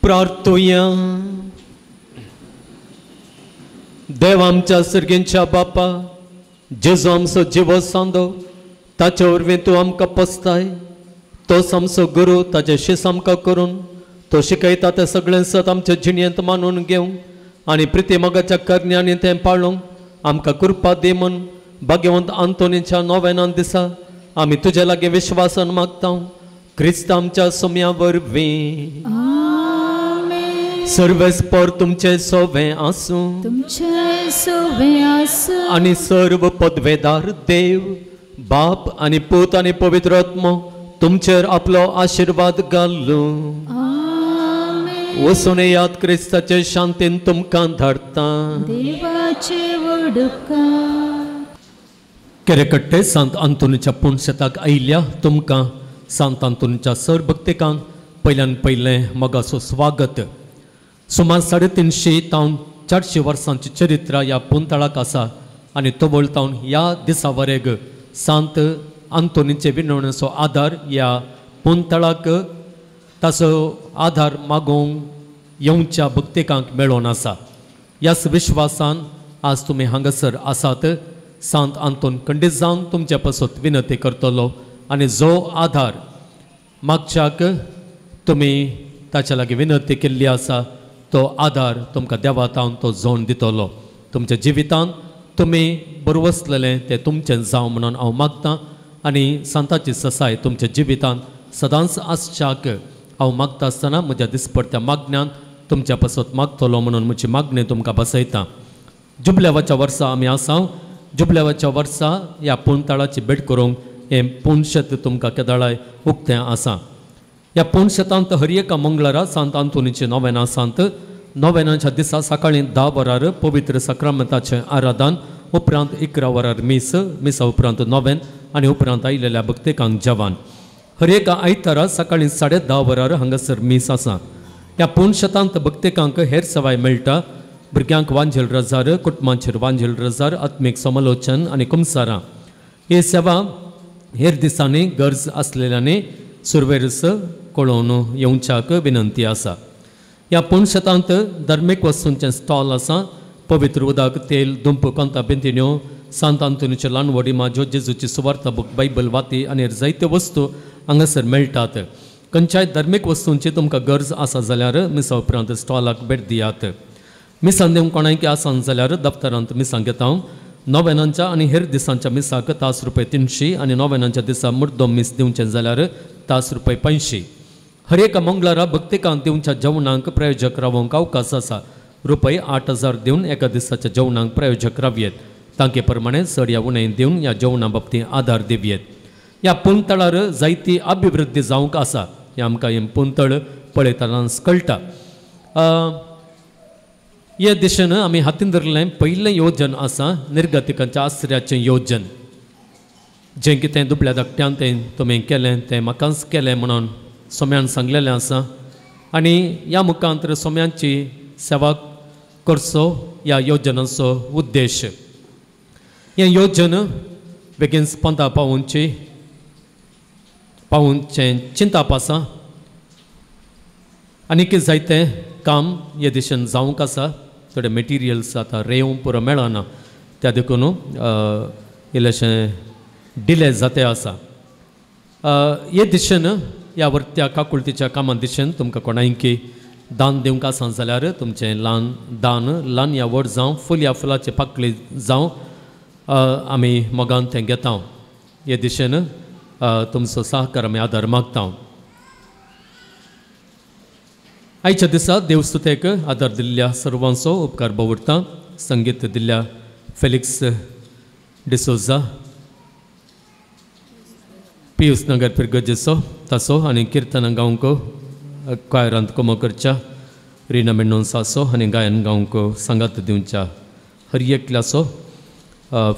A: प्रार्थुया. देव आमच्या सर्गेंच्या बापा, जेजू आमचो जिवो सांदो, ताचे वरवीं तूं आमकां पोसताय. तोच आमचो गुरू, ताचे शीस आमकां करून तो शिकयता तें सगळें सत आमच्या जिणेंत मानून घेवंक आनी प्रिती मोगाच्या करण्यांनी तें पाळूंक आमकां कृपा दी म्हूण भाग्यवंत आंतोनीच्या नोवेनान दिसा आमी तुजे लागीं विश्वासान मागता, क्रिस्त आमच्या सोम्या वरवीं.
B: आमेन.
A: सर्वेस्पर तुमचे सोवे आसूं
B: तुमचे सोवे आसूं
A: आनी सर्व पदवेदार देव बाप आनी पूत आनी पवित्र आत्मो तुमचेर आपलो आशिर्वाद घालूं.
B: आमेन.
A: वचून याद क्रिस्ताचे शांतीन तुमकां धाडटा.
B: देवाचे वडुकार.
A: केरेकट्टे सांत आंतोनीच्या पुणशेताक आयिल्ल्या तुमकां सांत आंतोनीच्या सर भक्तिकांक पयल्यान पयलें मोगाचो स्वागत. सुमार 350 तावन 400 वर्सांची चरित्र ह्या पुंतळाक आसा आनी तोबोळ तावन ह्या दिसा वरेग सांत आंतोनीचे विनवणेचो आदार ह्या पुंतळाक ताचो आदार मागोवंक येवच्या भक्तिकांक मेळोन आसा. ह्याच विश्वासान आज तुमी हांगासर आसात. सांत आंतोन खंडीत जावन तुमचे पासत विनंती करतलो आनी जो आदार मागच्याक तुमी ताच्या लागीं विनंती केल्ली आसा तो आदार तुमकां देवा तावन तो जोण दितलो. तुमच्या जिवितांत तुमी बरवसलेलें तें तुमचें जावं म्हणून हांव मागतां आनी सांताची ससाय तुमच्या जिवितांत सदांच आसच्याक हांव मागता आसतना म्हज्या दिसपडत्या मागण्यांत तुमच्या पासत मागतलो म्हणून म्हजी मागणी तुमकां बसयता. जुबल्यावाच्या वर्सा आमी आसा. जुबल्यावाच्या वर्सा ह्या पुणतळाची भेट करूंक हें पुणशेत तुमकां केदाळाय उक्तें आसा. ह्या पुणशेतांत हर एका मंगळारा सांत आंतोनीचें नोवेनां सांत. नोवेनाच्या दिसा सकाळीं 10 वरार पवित्र साक्रामेंताचें आराधन, उपरांत 11 वरार मीस, मिसा उपरांत नोवेन आनी उपरांत आयिल्ल्या भक्तिकांक जेवण. हर एका आयतारा सकाळीं 10:30 वरार हांगासर मीस आसा. ह्या पुणशेतांत भक्तिकांक हेर सेवाय मेळटा. भुरग्यांक वांजेल रजार, कुटुंबांचेर वांजेल रजार, आत्मीक समालोचन आनी कुमसारां. ही सेवा हेर दिसांनी गरज आसलेल्यांनी सुरवेरस कळोवन येवच्याक विनंती आसा. ह्या पुणशेतांत धर्मीक वस्तूंचें स्टॉल आसा. पवित्र उदक, तेल, दुंप, कोंता बेंतिन्यो, सांत आंतोनीच्यो ल्हान व्हड माजो, जेजूची सुवार्ता बूक, बायबल, वाती आनी जायत्यो वस्तू हांगासर मेळटात. खंयच्याय धर्मीक वस्तूंची तुमकां गरज आसा जाल्यार मिसा उपरांत स्टॉलाक भेट दियात. मिसां दिवंक कोणायकी आसान जाल्यार दफ्तरांत मिसां घेता. नोवेनांच्या आनी हेर दिसांच्या मिसाक तास रुपये 300 आनी नोवेनांच्या दिसा मुर्दो मीस दिवचें जाल्यार तास रुपये 500. हर एका मंगळारा भक्तिकांत दिवच्या जेवणांक प्रायोजक रावोंक अवकाश आसा. रुपये 8000 दिवन एका दिसाच्या जेवणांक प्रायोजक रावयेत. तांके प्रमाणे चड ह्या उणें दिवन ह्या जेवणा बाबतींत आदार दिवयेत. ह्या पुंतळार जायती अभिवृद्धी जावंक आसा. हें आमकां हें पुंतळ पळयतनाच कळटा. हे दिशेन आमी हातीन धरलें पयलें योजन आसा निर्गतिकांच्या आसऱ्याचें योजन. जें कितें दुबल्या धाकट्यान तें तुमी केलें तें म्हाकाच केलें म्हणून सोम्यान सांगलेलें आसा आनी ह्या मुखांत सोम्यांची सेवा करचो ह्या योजनाचो उद्देश. हें योजन बेगीन पंथा पावोवचें चिंताप आसा आनी कितें जायतें काम हे दिशेन जावंक आसा. थोडे मेटिरियल्स आतां रेंव पुरो मेळना त्या देखून इल्लेशें डिले जाते आसा. हे दिशेन ह्या वरत्या काकुळतीच्या कामां दिशेन तुमकां कोणायकी दान दिवंक आसा जाल्यार तुमचें ल्हान दान, ल्हान या व्हड जावं, फूल या फुलाचे पाकळी जावं, आमी मोगान तें घेता. हे दिशेन तुमचो सहकार आमी आदार मागता. आयच्या दिसा देवस्तुतेक आदार दिल्ल्या सर्वांचो उपकार बवडटा. संगीत दिल्ल्या फेलिक्स डिसोजा, पियूस नगर पिरगजेचो तासो आनी किर्तन गावंक क्वायरांत कोमो करच्या रिना मेंडोन्साचो आनी गायन गावंक सांगात दिवच्या हर एकल्याचो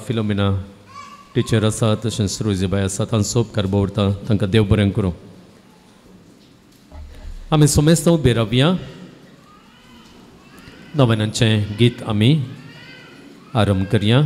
A: फिलोमिना टिचर आसा तशेंच रोजीबाय आसा तांचो उपकार बवडटा. तांकां देव बरें करूं. आमी सोमेस्त उबे रावया. नव्यानांचें गीत आमी आरंभ करया.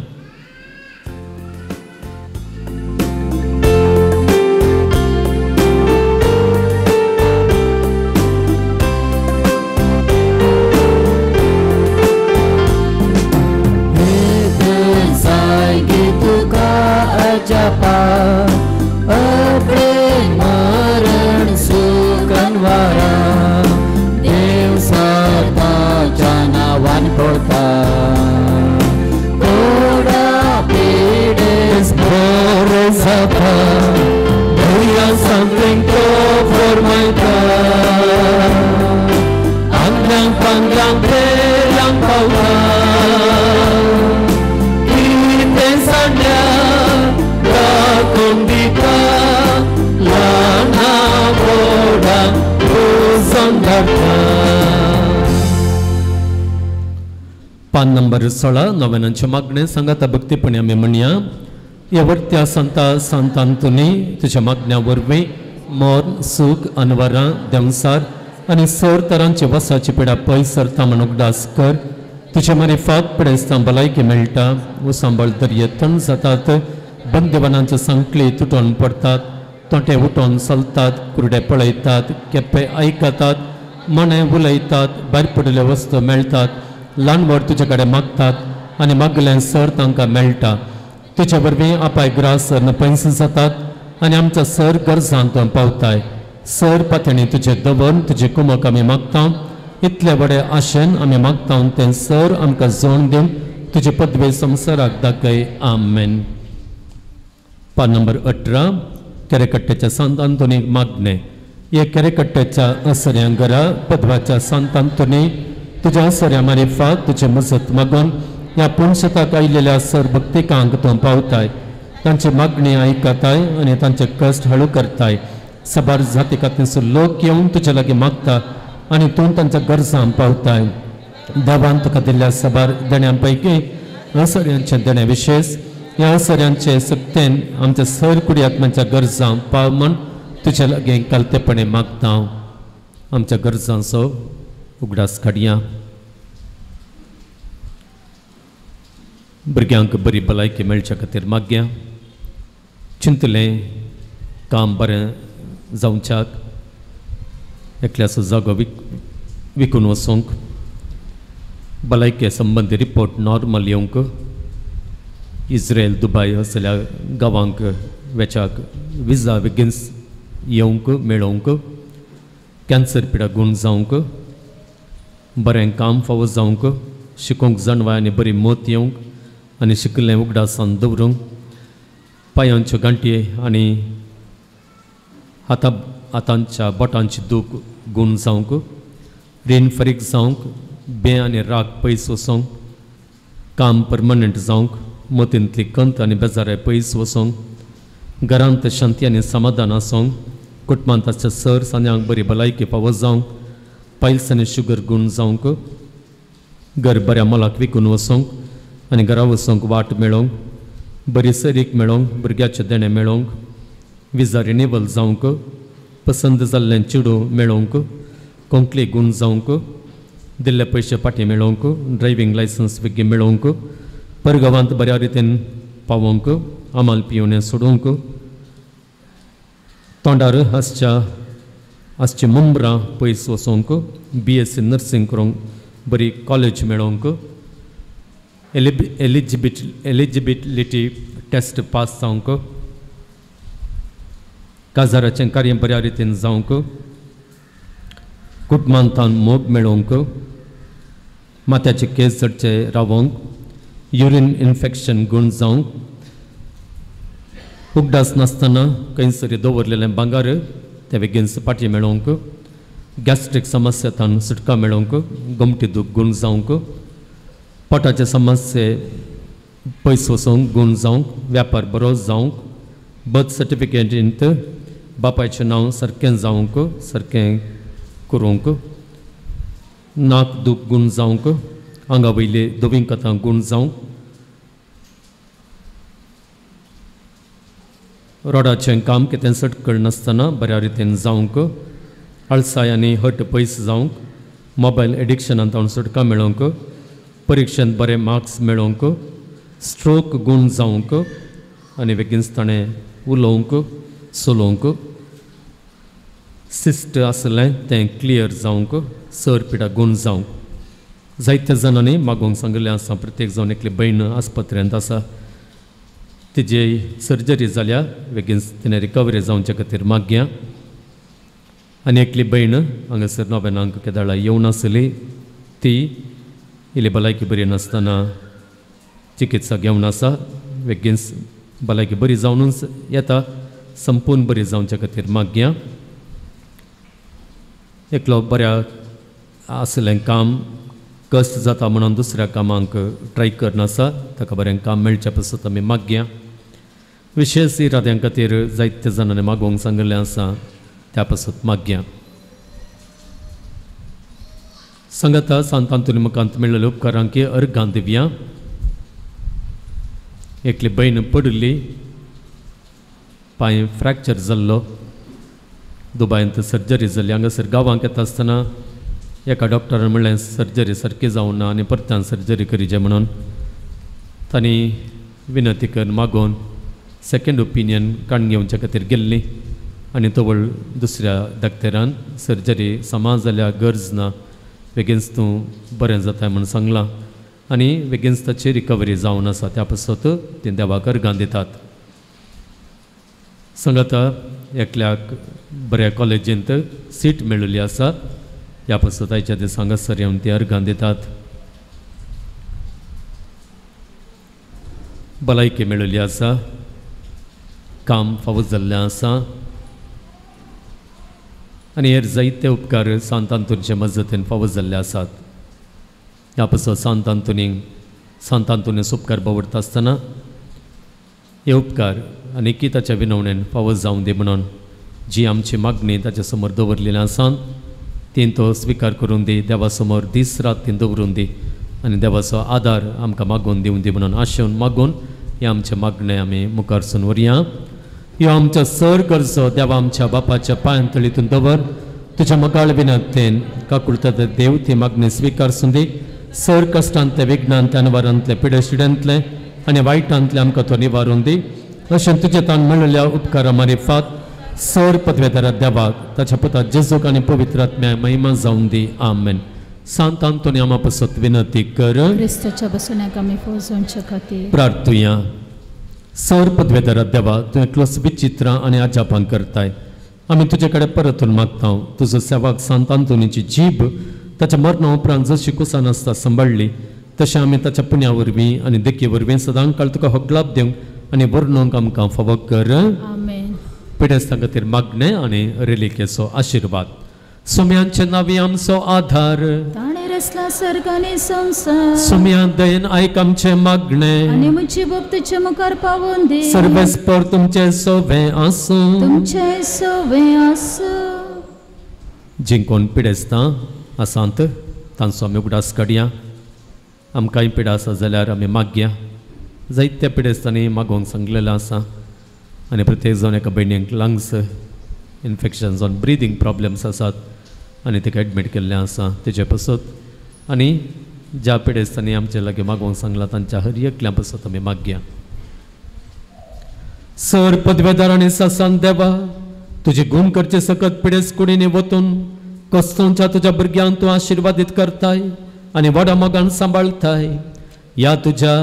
A: पान नंबर 16 नव्यानांचे मागणे सांगाता भक्तीपणी आमी म्हणया. ह्या वरत्या संता सांत आंतोनी तुज्या मागण्या वरवीं मरण, सूख, अनवरां, देंवसार आनी सर तरांचे वसाची पिडा पयस सरता म्हण उगडास कर. तुजे मारिफात पिडेस्तां भलायकी मेळटा, उसांबळ दर्ये थंड जातात, बंदेवानांचे सांकळी तुटोन पडटात, तोंटे उठोन चलतात, कुरडे पळयतात, केप्पे आयकतात, मणे उलयतात, भायर पडिल्ल्यो वस्तू मेळटात, ल्हान व्हड तुजे कडेन मागतात आनी मागलें सर तांकां मेळटा. तुजे वरवीं आपाय ग्रास सरन पयस जातात आनी आमच्या सर गरजांत पावताय. सर पातणी तुजे दवर तुजे कुमक आमी मागता. इतले व्हडे आशेन आमी मागता तें सर आमकां जोण दिवन तुजे पदवे संवसाराक दाखय. आमेन. पान नंबर 18 केरेकट्ट्याच्या सांत आंतोनीक मागणें. हे केरेकट्ट्याच्या असऱ्यां घरा पदवाच्या सांत आंतोनी तुज्या असऱ्या मारिफात तुजे मजत मागून ह्या पुणशताक आयिल्ल्या सर भक्तिकांक तूं पावताय, तांची मागणी आयकताय आनी तांचे कश्ट हळू करताय. सबार जाती खातीर लोक येवन तुजे लागीं मागता आनी तूं तांच्या गरजां पावताय. देवान तुका दिल्ल्या सबार देण्यां पैकी असऱ्यांचें देणें विशेश ह्या असऱ्यांचे सक्तेन आमच्या सर कुडी आत्म्यांच्या गरजां पाव म्हण तुजे लागीं कालतेपणे मागता. आमच्या गरजांचो उगडास काडया. भुरग्यांक बरी भलायकी मेळच्या खातीर मागया. चिंतलें काम बरें जावच्याक, एकल्याचो जागो विकून वचूंक, भलायके संबंदी रिपोर्ट नॉर्मल येवंक, इस्रायल दुबाय असल्या गांवांक वेच्याक विजा बेगीन येवंक मेळोवंक, कॅन्सर पिडा गूण जावंक, बरें काम फावो जावंक, शिकोवंक जाणवाय आनी बरी मत येवंक आनी शिकिल्लें उगडासान दवरूंक, पांयांच्यो गांठये आनी हातांच्या बोटांची दूख गूण जावंक, रीण फारीक जावंक, बें आनी राग पयस वचोंक, काम परमनंट जावंक, मतींतली कंत आनी बेजाराय पयस वचोंक, घरांत शांती आनी समाधान आसोंक, कुटुंबांत आसच्या सर सांज्यांक बरी भलायकी फावो जावंक, पायल्स आनी शुगर गूण जावंक, घर बऱ्या मोलाक विकून वचोंक आनी घरा वचोंक वाट मेळोवंक, बरी सरीक मेळोवंक, भुरग्याचें देणें मेळोवंक, विजा रिनिवल जावंक, पसंद जाल्लें चेडूं मेळोवंक, कोंकली गूण जावंक, दिल्ले पयशे फाटीं मेळोवंक, ड्रायव्हींग लायसन्स बेगीन मेळोवंक, परगांवांत बऱ्या रितीन पावोवंक, आमाल पिवणें सोडोवंक, तोंडार आसची मुंबरां पयस वचोवंक, BSc nursing करूंक बरी कॉलेज मेळोवंक, एलिजिबिलिटी टेस्ट पास जावंक, काजाराचें कार्य बऱ्या रितीन जावंक, कुटुंबांतान मोग मेळोवंक, माथ्याचे केस चडचे रावोवंक, युरीन इन्फेक्शन गूण जावंक, उगडास नासतना खंयसरी दवरलेलें भांगर तें बेगीन फाटीं मेळोवंक, गॅस्ट्रीक समस्यांतल्यान सुटका मेळोवंक, गोमटी दूख गूण जावंक, पोटाचे समस्ये पयस वचोवंक गूण जावंक, व्यापार बरो जावंक, बर्थ सर्टिफिकेटींत बापायचें नांव सारकें जावंक, सारकें करूंक, नाक दूख गूण जावंक, आंगा वयली धवीं कथां गूण जावंक, रोडाचें काम कितें सटकळ नासतना बऱ्या रितीन जावंक, आळसाय आनी हट पयस जावंक, मोबायल एडिक्शनांत हांव सुटका मेळोवंक, परिक्षेंत बरे मार्क्स मेळोवंक, स्ट्रोक गूण जावंक आनी बेगीन ताणें उलोवंक चलोवंक, सिस्ट आसलें तें क्लियर जावंक, सर पिडा गूण जावंक. जायत्या जाणांनी मागोवंक सांगिल्लें आसा. प्रत्येक जावन एकली भयण आस्पत्रेंत आसा, तिजी सर्जरी जाल्या, बेगीन तिणें रिकवरी जावचे खातीर मागया. आनी एकली भयण हांगासर नोवेनांक केदाळा येवन आसली, ती इल्ली भलायकी बरी नासतना चिकित्सा घेवन आसा, बेगीन भलायकी बरी जावनूच येता, संपूर्ण बरी जावचे खातीर मागया. एकलो बऱ्या आसलें काम कश्ट जाता म्हणून दुसऱ्या कामांक ट्राय करनासा, ताका बरें काम मेळचें पासत आमी मागया. विशेश इराद्यां खातीर जायत्या जाणांनी मागोवंक सांगिल्लें आसा, त्या पासत मागया. सांगाता सांत आंतोनी मुखांत मेळिल्ल्या उपकारांक अर्घां दिवया. एकली भयण पडिल्ली, पांय फ्रॅक्चर जाल्लो, दुबायंत सर्जरी जाली. हांगासर गांवांक येता आसतना एका डॉक्टरान म्हणलें सर्जरी सारकी जावना आनी परत्यान सर्जरी करीचे म्हणून. तांणी विनंती करून मागोवन सेकंड ओपिनियन काडून घेवच्या खातीर गेल्ली आनी तवळ दुसऱ्या डॉक्टरान सर्जरी समा जाल्यार गरज ना, बेगीनच तूं बरें जाता म्हूण सांगलां आनी बेगीनच ताची रिकवरी जावन आसा, त्या पासत ती देवाक अर्घां दितात. सांगाता एकल्याक बऱ्या कॉलेजींत सीट मेळिल्ली आसा, ह्या पासत आयच्या दिसा हांगासर येवन ती अर्घां दितात. भलायकी मेळिल्ली आसा, काम फावो जाल्लें आसा आनी हेर जायते उपकार सांत आंतोनीचे मजतीन फावो जाल्ले आसात. ह्या पासत सांत आंतोनीक सांत आंतोनीस उपकार बावडटा आसतना हे उपकार आनी की ताच्या विनवणेन फावो जावं दी म्हणून जी आमची मागणी ताच्या समोर दवरलेली आसा ती तो स्विकार करून दी. देवा समोर दीस रात ती दवरून दी आनी देवाचो आदार आमकां मागून दिवं दी म्हणून आशेवन मागून हे आमचें मागणें आमी मुखारसून व्हरया. ह्यो आमच्या सर गरजो देवा आमच्या बापाच्या पांयान तळीतून दवर. तुज्या मगाळ विनंतेन काकुळटा देव ती मागणी स्विकार सुंदी. सर कश्टांतले विघ्नांतले अनवारांतले पिडेशिड्यांतले आनी वायटांतले आमकां तो निवारून दी. अशें तुजे तान मेळिल्ल्या उपकारा मारिफात सर पदवेदारा देवाक ताच्या पुता जेजूक आनी पवित्र आत्म्या महिमा जावन दी. आमेन. सांत आंतोनी आमा पासत विनंती कर.
B: क्रिस्ताच्या बसण्याक आमी पोजोवचे खातीर
A: प्रार्थुया. सर पदवेदारा देवा, तुवें एकलोच विचित्रां आनी अजापां करताय. आमी तुजे कडेन परतून मागता तुजो सेवक सांत आंतोनीची जीब ताच्या मरणा उपरांत जशी कुसां नासता सांबाळ्ळी तशें आमी ताच्या पुण्या वरवीं आनी देखी वरवीं सदां काळ तुका हगलाप दिवंक आनी वर्णूंक आमकां फावो कर. पिडेस्तां खातीर मागणें आनी रेलिकेचो आशिर्वाद. सोम्यांचे नावी आमचो आधार,
B: ताणें रचला सर्ग आनी संवसार.
A: सोम्या दयेन आयक आमचें मागणें
B: आनी म्हजी बोब तुजे मुखार पावोवन दी.
A: सर्वेस्पर तुमचें सोवें आसूं,
B: तुमचें सोवें आसूं.
A: जी कोण पिडेस्तां आसात तांचो आमी उगडास काडया. आमकांय पिडा आसा जाल्यार आमी मागया. जायत्या पिडेस्तांनी मागोवंक सांगलेलें आसा आनी प्रत्येक जावन एका भयणीक लंग्स इन्फेक्शन जावन ब्रिदींग प्रॉब्लम्स आसात आनी तिका एडमीट केल्लें आसा तेजे पासत आनी ज्या पिडेस्तांनी आमचे लागीं मागोवंक सांगलां तांच्या हर एकल्या पासत आमी मागया. सर पदवेदार आनी सासान देवा, तुजे गूण करचे सकत पिडेस्त कुडींनी वतून कस्तोंच्या तुज्या भुरग्यांक तूं आशिर्वादीत करताय आनी व्हडा मोगान सांबाळताय. ह्या तुज्या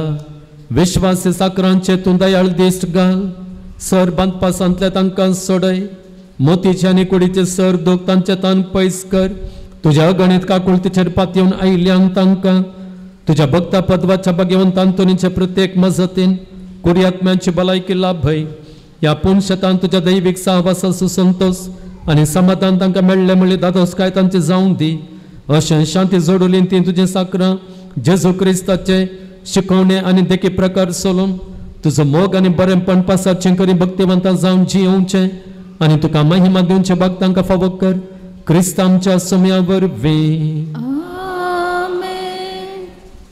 A: विश्वासी साकरांचे तूं दयाळ दिश्ट घाल. सर बांदपासांतल्या तांकां सोडय. मोतीचे आनी कुडीचे सर दोग तांचे तान पयस कर. तुज्या अगणीत काकुळतीचेर पातयेवन आयिल्ल्यांक तांकां तुज्या भक्ता पदवाच्या भाग्यवंत आंतोनीचे प्रत्येक मजतीन कुडी आत्म्यांची भलायकी लाभय. ह्या पुनशेतान तुज्या दैवीक सहवासाचो संतोश आनी समाधान तांकां मेळ्ळें म्हणल्यार दादोसकाय तांचें जावं दी. अशें शांती जोडुली ती तुजें साकरां जेजू क्रिस्ताचे शिकवणे आनी देखी प्रकार सोलून तुजो मोग आनी बरेंपण पासाचें करी भक्तिवंतां जावन जियोवचें आनी तुका महिमा दिवचें भाग तांकां फावो कर. क्रिस्त आमच्या सोम्या वरवीं.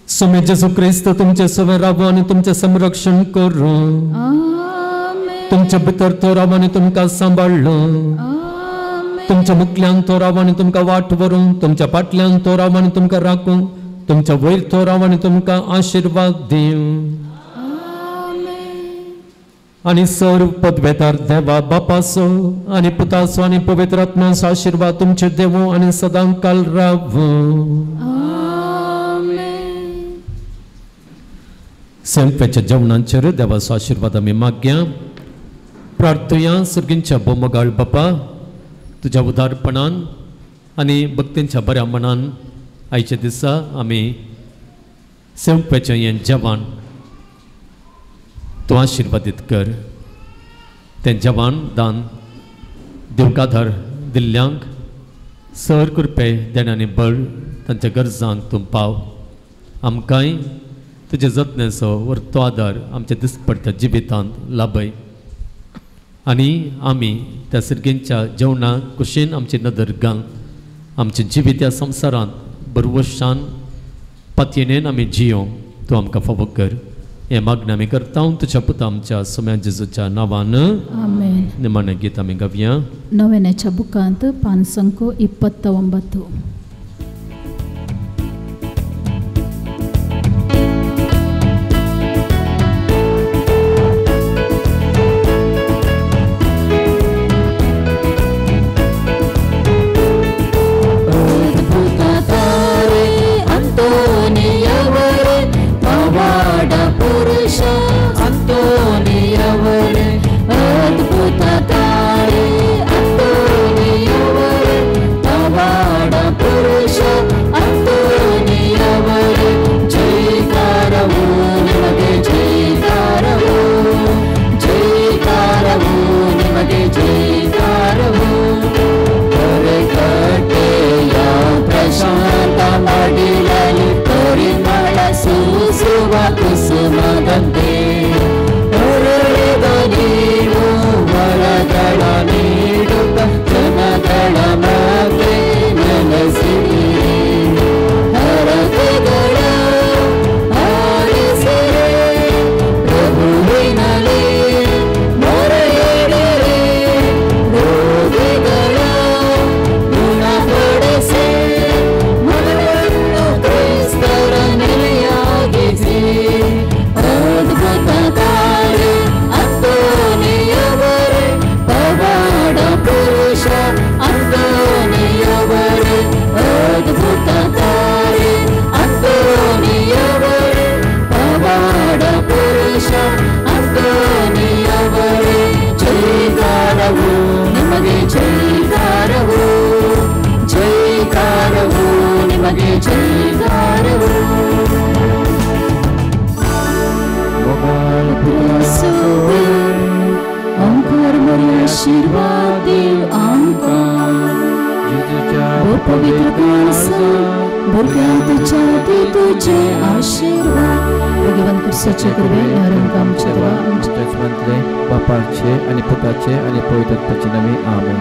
A: सोमे जेजू क्रिस्त तुमचें सवें रावो आनी तुमचें संरक्षण करूं. तुमच्या भितर तो राव आनी तुमकां सांबाळ्ळो. तुमच्या मुखल्यान तो राव आनी तुमकां वाट व्हरूं. तुमच्या फाटल्यान तो राव आनी तुमकां राखूं. तुमच्या वयर तो राव आनी तुमकां आशिर्वाद दिवं. आनी सर्व पदवेदार देवा बापाचो आनी पुताचो आनी पवित्र आत्म्याचो आशिर्वाद तुमचे देवो आनी सदां काल रावूं. सेंपेच्या जेवणाचेर देवाचो आशिर्वाद आमी मागया. प्रार्थुया. सर्गींच्या बोमगाळ बापा, तुज्या उदारपणान आनी भक्तींच्या बऱ्या मनान आयच्या दिसा आमी सेंपेचें हें जेवण तूं आशिर्वादीत कर. तें जेवण दान दिवंक आदार दिल्ल्यांक सर कृपे देण्यानी बळ तांच्या गरजांक तूं पाव. आमकांय तुज्या जतनेचो वरतो आदार आमच्या दिसपडत्या जिवितांत लाभय आनी आमी त्या सिरगेंच्या जेवणा कुशीन आमची नदर घाल. आमच्या जिवीत ह्या संवसारांत बरवशान पातयेन आमी जियोवंक तूं आमकां फावो कर. हें मागणें आमी करता तुज्या पुता आमच्या सोम्या जेजूच्या नांवान.
B: आमेन.
A: निमाणें गीत आमी गावया.
B: नवेनाच्या बुकांत 529.
C: Santa Maria, ಅಧ್ಯಕ್ಷ ಅಂತೋನಿಯವರೇ ಜೈಕಾರವು ನಿಮಗೆ ಜೈಕಾರವು ಜೈಕಾರವು ನಿಮಗೆ ಜೈಕಾರವು. अंकुर मोरे आशीर्वाद देव आमकां पवित्र काळसा भुरग्यां तुज्या दी तुजे आशीर्वाद. भगवान क्रिस्ताचे कृपे नरंक आमच्या देवा
D: आमच्या म्हटले बापाचे आणि पुताचे आणि पवित्र आत्म्याचे नावे आमेन.